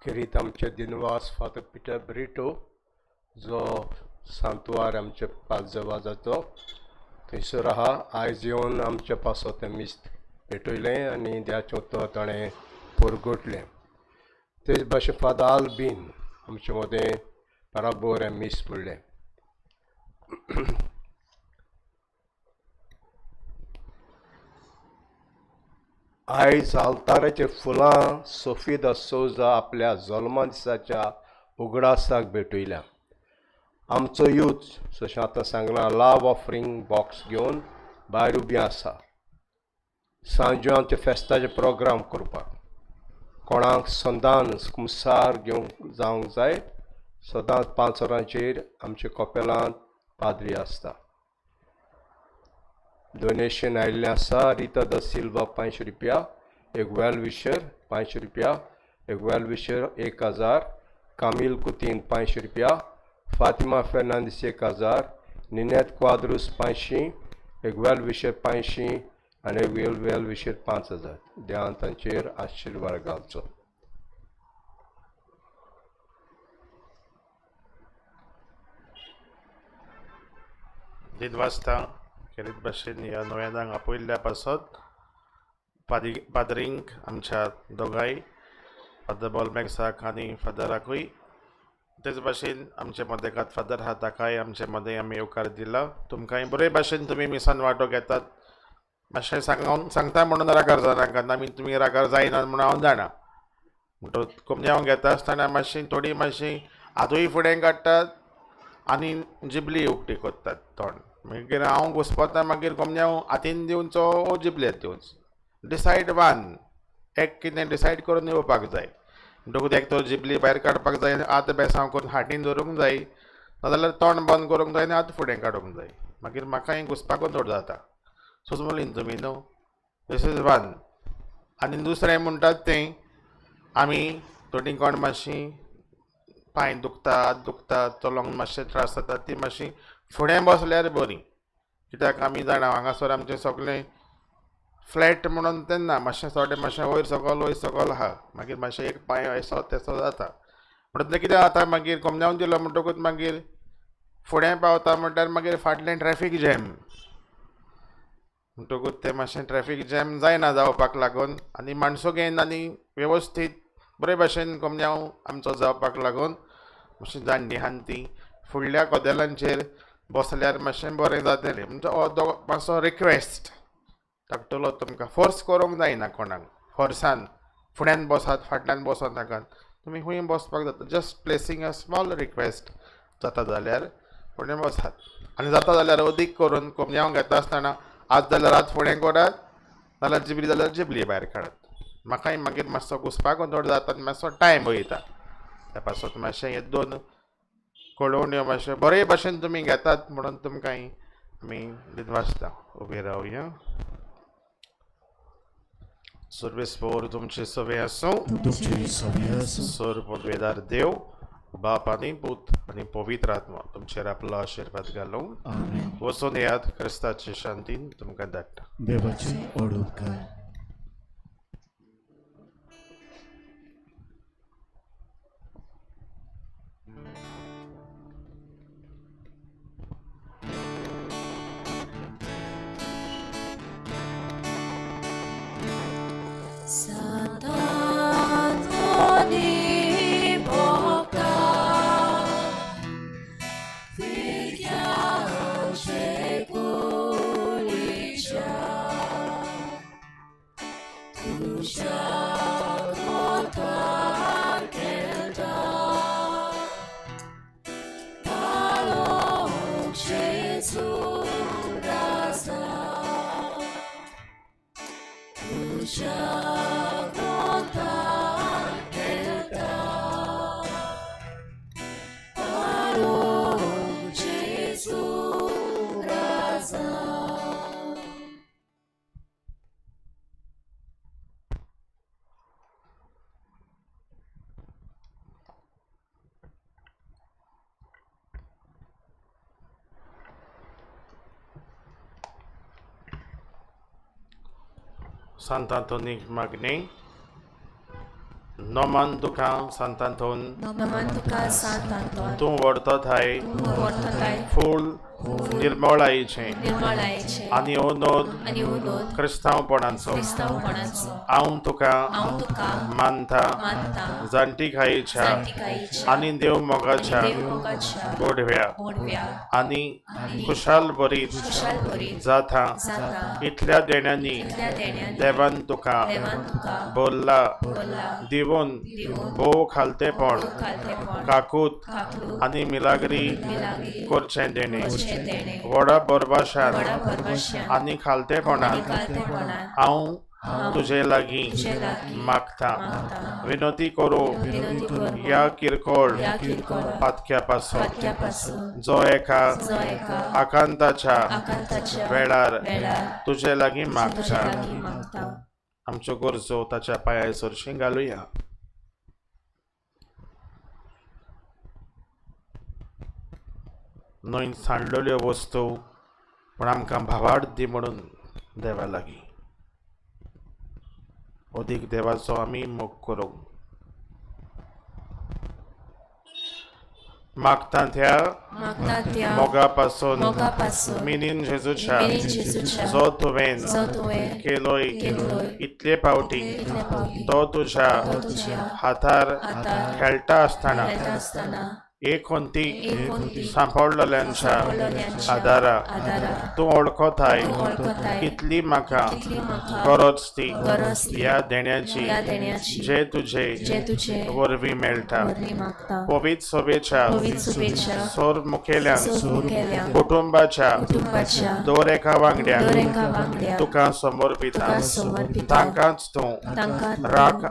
खेरीत आमचे दिनवास फादर पिटर ब्रिटो जो सांतवार आमचे पालजवाजाचो थंयसर आहा. आयज येवन आमचे पासत तें मिस्त पेटयलें आनी देवाचें उतर ताणें पुरगोटलें. तेच भाशेन फादर आल्बीन आमचे मदें बराबर मीस म्हणलें. आयज आल्ताराचेर फुलां सोफी the Souza आपल्या जल्मा दिसाच्या उगडासाक भेटयल्या. आमचो यूथ जशें आतां सांगलां लाव ऑफरिंग बॉक्स घेवन भायर उबी आसा. सांजो आमच्या फेस्ताचे प्रोग्राम करपाक कोणाक संदान कुमसार घेवंक जावंक जाय. सदांच 5 वरांचेर आमच्या कपेलांत पाद्री आसता. डोनेशन आयिल्लें आसा. रिता the Silva 500 रुपया, एक वेल विशर 500 रुपया, एक वेल विशर 1000, कामील कुतीन 500 रुपया, फातिमा फेर्नांदीस 1000, निनेत क्वाद्रूस 500, एक वेल विशर 500 आनी एक वेल विशर 5000. देवान तांचेर आशिर्वाद घालचो. दिनवासता खेरीत भाशेन ह्या नव्यादांक आपयल्ल्या पासत पाद्रींक आमच्या दोगांय फादर बॉलमॅक्साक आनी फादराकूय तेच भाशेन आमचे मदेकात फादर आहा ताकाय आमचे मदें आमी येवकार दिला. तुमकांय बरे भाशेन तुमी मिसान वांटो घेतात. मातशें सांगून सांगता म्हणून रागार जानाकात, आमी तुमी रागार जायनात म्हणून हांव जाणा. म्हणटकूच कोमजांव घेता आसतना मातशी थोडी मातशी हातूय फुडें काडटात आनी जिबली उक्ती करतात तोंड. मागीर हांव घुसपता मागीर कोमजांव हातीन दिवचो वो जिबलेत दिवचो. डिसायड वन एक कितें डिसायड करून येवपाक जाय. म्हणटकूच एक तर जिबली भायर काडपाक जाय आनी हात बेसांव करून हाटीन धरूंक जाय, नाजाल्यार तोंड बंद करूंक जाय आनी हात फुडें काडूंक जाय. मागीर म्हाकाय घुसपाकूच चड जाता. सोजमलीन तुमी न्हू. This is one. आनी दुसरें म्हणटात तें आमी थोडीं कोण मातशीं पांय दुखता, हात दुखता, चलोंक मातशें त्रास जाता, ती मातशी फुडें बसल्यार बरी. कित्याक आमी जाणा हांगासर आमचें सगळें फ्लॅट म्हणून तेन्ना मातशें थोडें मातशें वयर सकल वयर सकल आहा. मागीर मातशें एक पांय येसो तेसो जाता. म्हणटकच कितें जाता मागीर कोमजावन दिलो म्हणटकूच मागीर फुडें पावता म्हणल्यार मागीर फाटलें ट्रॅफीक जॅम. म्हणटकूच तें मातशें ट्रॅफीक जॅम जायना जावपाक लागून आनी माणसुगेन आनी वेवस्थीत बरे भाशेन कोमजांव आमचो जावपाक लागून मातशें जाणटी आहा ती फुडल्या कदेलांचेर बसल्यार मातशें बरें जातलें. म्हणजे हो मातसो रिक्वेस्ट. धाकटुलो तुमकां फोर्स करूंक जायना कोणाक, फोर्सान फुड्यान बसात फाटल्यान बसों नाकात, तुमी खंय बसपाक जाता. Just placing a small request, जाता जाल्यार फुडें बसात आनी जाता जाल्यार अदीक करून कोमयांव घेता आसतना आज जाल्यार आज फुडें करात, नाल्यार जिबली जाल्यार जिबली भायर काडात. म्हाकाय मागीर मातसो घुसपा गोंदळ जाता आनी मातसो टायम वयता. त्या पासत मातशें हे दोन कळोवण्यो मातशें बरे भाशेन तुमी घेतात म्हणून तुमकां आमी दिनवासता. उबे रावया. सर्वेस्पोर तुमचे सवे आसूं. तुमचे सवे आसूं. सर्व पदवेदार देव बाप आनी पूत आनी पवित्र आत्मा तुमचेर आपलो आशिर्वाद घालूं. आमेन. वचून येयात, क्रिस्ताचे शांतीन तुमकां धाडटा. देवाचे व्हड उपकार. Sant'Antoni porta, figliace pulicia, tuscia contar kelta, palom Gesù rasa, tuscia contar kelta, palom Gesù rasa. Sant आंतोनीक मागणी. नमन तुका Sant Anton, नमन तुका Sant Anton, तूं व्हरतताय तूं व्हरतताय फूल निर्मळायेचें निर्मळायेचें आनी उनोद आनी उनोद क्रिस्तांवपणाचो. क्रिस्तांवपणाचो. हांव तुका हांव तुका मानता मानता जाणटिकायेच्या जाणटिकायेच्या आनी देव मोगाच्या देव मोगाच्या गोडव्या गोडव्या आनी खुशाल भरीत खुशाल भरीत जाता जाता इतल्या देण्यांनी इतल्या देण्यांनी देवान तुका देवान तुका बोल्ला बोल्ला दिवन दिवन भोव खालतेपण भोव खालतेपण काकूत काकूत आनी मिलाग्री मिलाग्री करचें देणें करचें देणें व्हडा भरवशान व्हडा भरवशान आनी खालतेपणान आनी खालतेपणान हांव हांव तुजे लागीं तुजे लागीं मागता. मागता. विनोती करूं विनंती करूं ह्या किरकोळ ह्या किरकोळ पातक्या पासून पातक्या जो एका जो एका आकांताच्या आकांताच्या वेळार वेळार तुजे लागीं तुजे मागता. लागीं मागता. आमच्यो गरजो ताच्या पांया सरशीं घालुया. न्हंय सांडलेल्यो वस्तू पूण आमकां भावार्थ दी म्हणून देवा लागीं अदीक देवाचो आमी मोग करूंक मागता त्या मागता त्या मोगा पासून मोगा पासून मिनीन जेजूच्या मिनीन जेजूच्या जो तुवें जो तुवें केलोय केलोय इतले फावटी इतले फावटी तो तुज्या तो तुज्या हातार हातार खेळटा आसतना खेळटा आसतना एक कोणती एक कोणती सांपडलेल्यांच्या सांपडलेल्यांच्या आदारा आदारा तूं वळखताय तूं वळखताय कितली म्हाका कितली म्हाका गरज ती गरज ती ह्या देण्याची ह्या देण्याची जे तुजे जे तुजे वरवीं मेळटा. वरवीं मागता. पवित्र सभेच्या पवित्र सभेच्या सोर मुखेल्यांक सोर मुखेल्यांक कुटुंबाच्या कुटुंबाच्या दर एका वांगड्यांक दर एका वांगड्याक तुका समर्पिता. तुका समर्पिता. तांकांच तूं तांकां तूं राख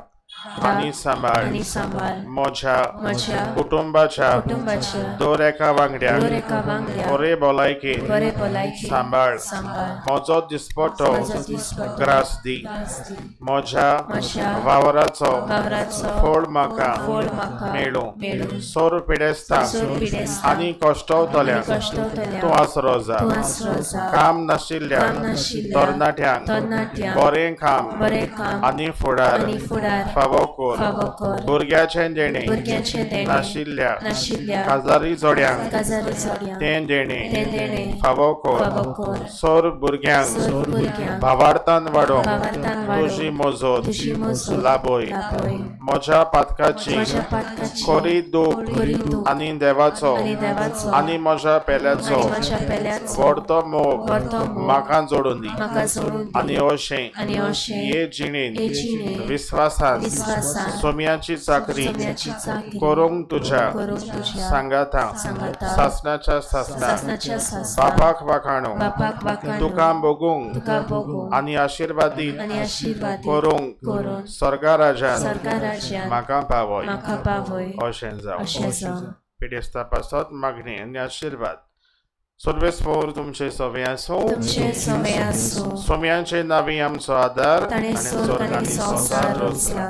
आनी सांबाळ. आनी सांबाळ. म्हज्या म्हज्या कुटुंबाच्या कुटुंबाच्या दर एका वांगड्याक दर एका वांगड्याक बरे भलायकेन बरे भलायकेन सांबाळ. सांबाळ. म्हजो दिसपटो म्हजो दिसपटो ग्रास दी. ग्रास दी. म्हज्या म्हज्या वावराचो वावराचो फळ म्हाका फळ म्हाका मेळूं. मेळूं. सोर पिडेस्तांक सोर पिडेस्तांक आनी कश्टवतल्यांक आनी कश्टवतल्यांक तूं आसरो जा. तूं आसरो जा. काम नाशिल्ल्या काम नाशिल्ल्या तरणाट्यांक तरणाट्यांक बरें काम बरें काम आनी फुडार आनी फुडार फावो फावो कर, भुरग्याचें देणें नाशिल्ल्या काजारी जोड्यांक तें देणें फावो कर, सोर भुरग्यांक भावार्थान वाडोवंक तुजी मजत लाभय. म्हज्या पातकाची खोरी दूख आनी देवाचो आनी म्हज्या पेल्याचो व्हडतो मोग म्हाका जोडून दी आनी अशें हे जिणेंत विस्वासान सोम्याची चाकरी करूंक तुज्या सांगाता सासणाच्या सासणा बापाक वाखाणो तुका भोगूंक आनी आशिर्वादीत करूंक स्वर्गा राजान म्हाका पावय अशें जावं. पिडेस्ता पासत मागणी आनी आशिर्वाद. सर्वेस्पोर तुमचे सवे आसूं, सोम्यांचे नावी आमचो आदार आनी स्वर्ग आनी संवसार रचला.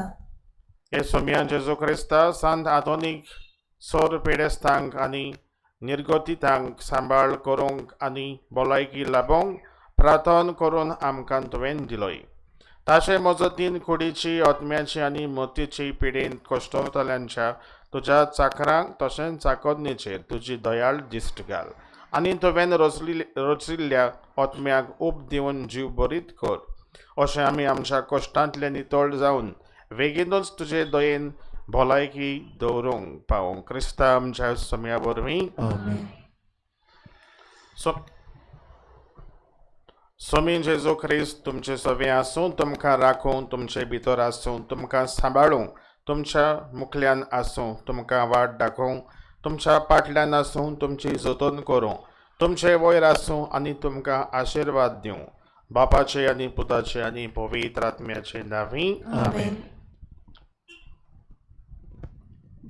हे सोम्या जेजू क्रिस्ता सांत आधुनीक सोर पिडेस्तांक आनी निर्गतितांक सांबाळ करूंक आनी भलायकी लाबोवंक प्रार्थना करून आमकां तुवें दिलोय. ताचे मजतीन कुडीची आत्म्याची आनी मतीची पिडेन कश्टवतल्यांच्या तुज्या चाकरांक तशेंच चाकरनेचेर तुजी दयाळ दिश्ट घाल आनी तुवें रचिल्ल्या आत्म्याक उब दिवन जीव बरीत कर. अशें आमी आमच्या कश्टांतले नितळ जावन बेगीनूच तुजे दयेन भलायकी दवरूंक पावूंक क्रिस्ता आमच्या सोम्या वरवीं. सोमी जेजू क्रिस्त तुमचे सवे आसूं, तुमकां राखूं, तुमचे भितर आसूं, तुमकां सांबाळूं, तुमच्या मुखल्यान आसूं, तुमकां वाट दाखोवं, तुमच्या पाटल्यान आसूं, तुमची जतन करूं, तुमचे वयर आसूं आनी तुमकां आशिर्वाद दिवं. बापाचे आनी पुताचे आनी पवित्र आत्म्याचे नांवी आमेन.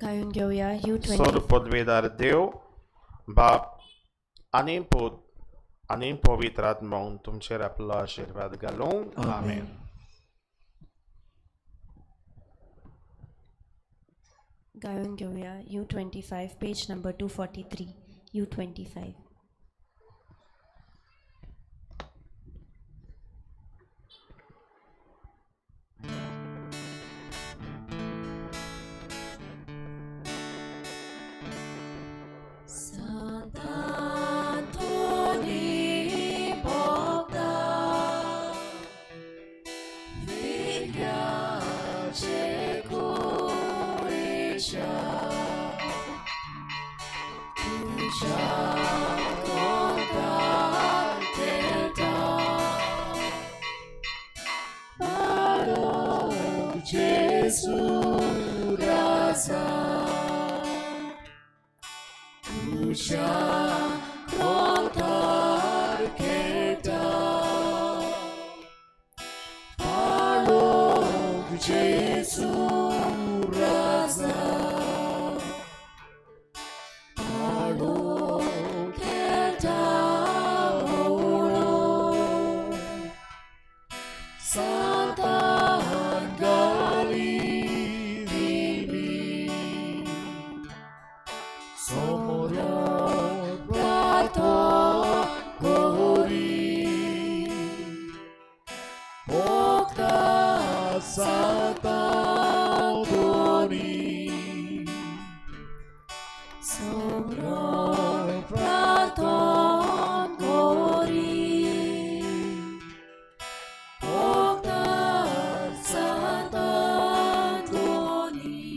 गायून घेवया सर पदवेदार देव बाप आनी पूत आनी पवित्र आत्मो तुमचेर आपलो आशिर्वाद घालूं. आमेन. गायून घेवया U25 page number 243. U25.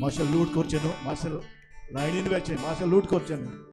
मातशें लूट करचें न्हू, मातशें लायनीन वचचें, मातशें लूट करचें न्हू.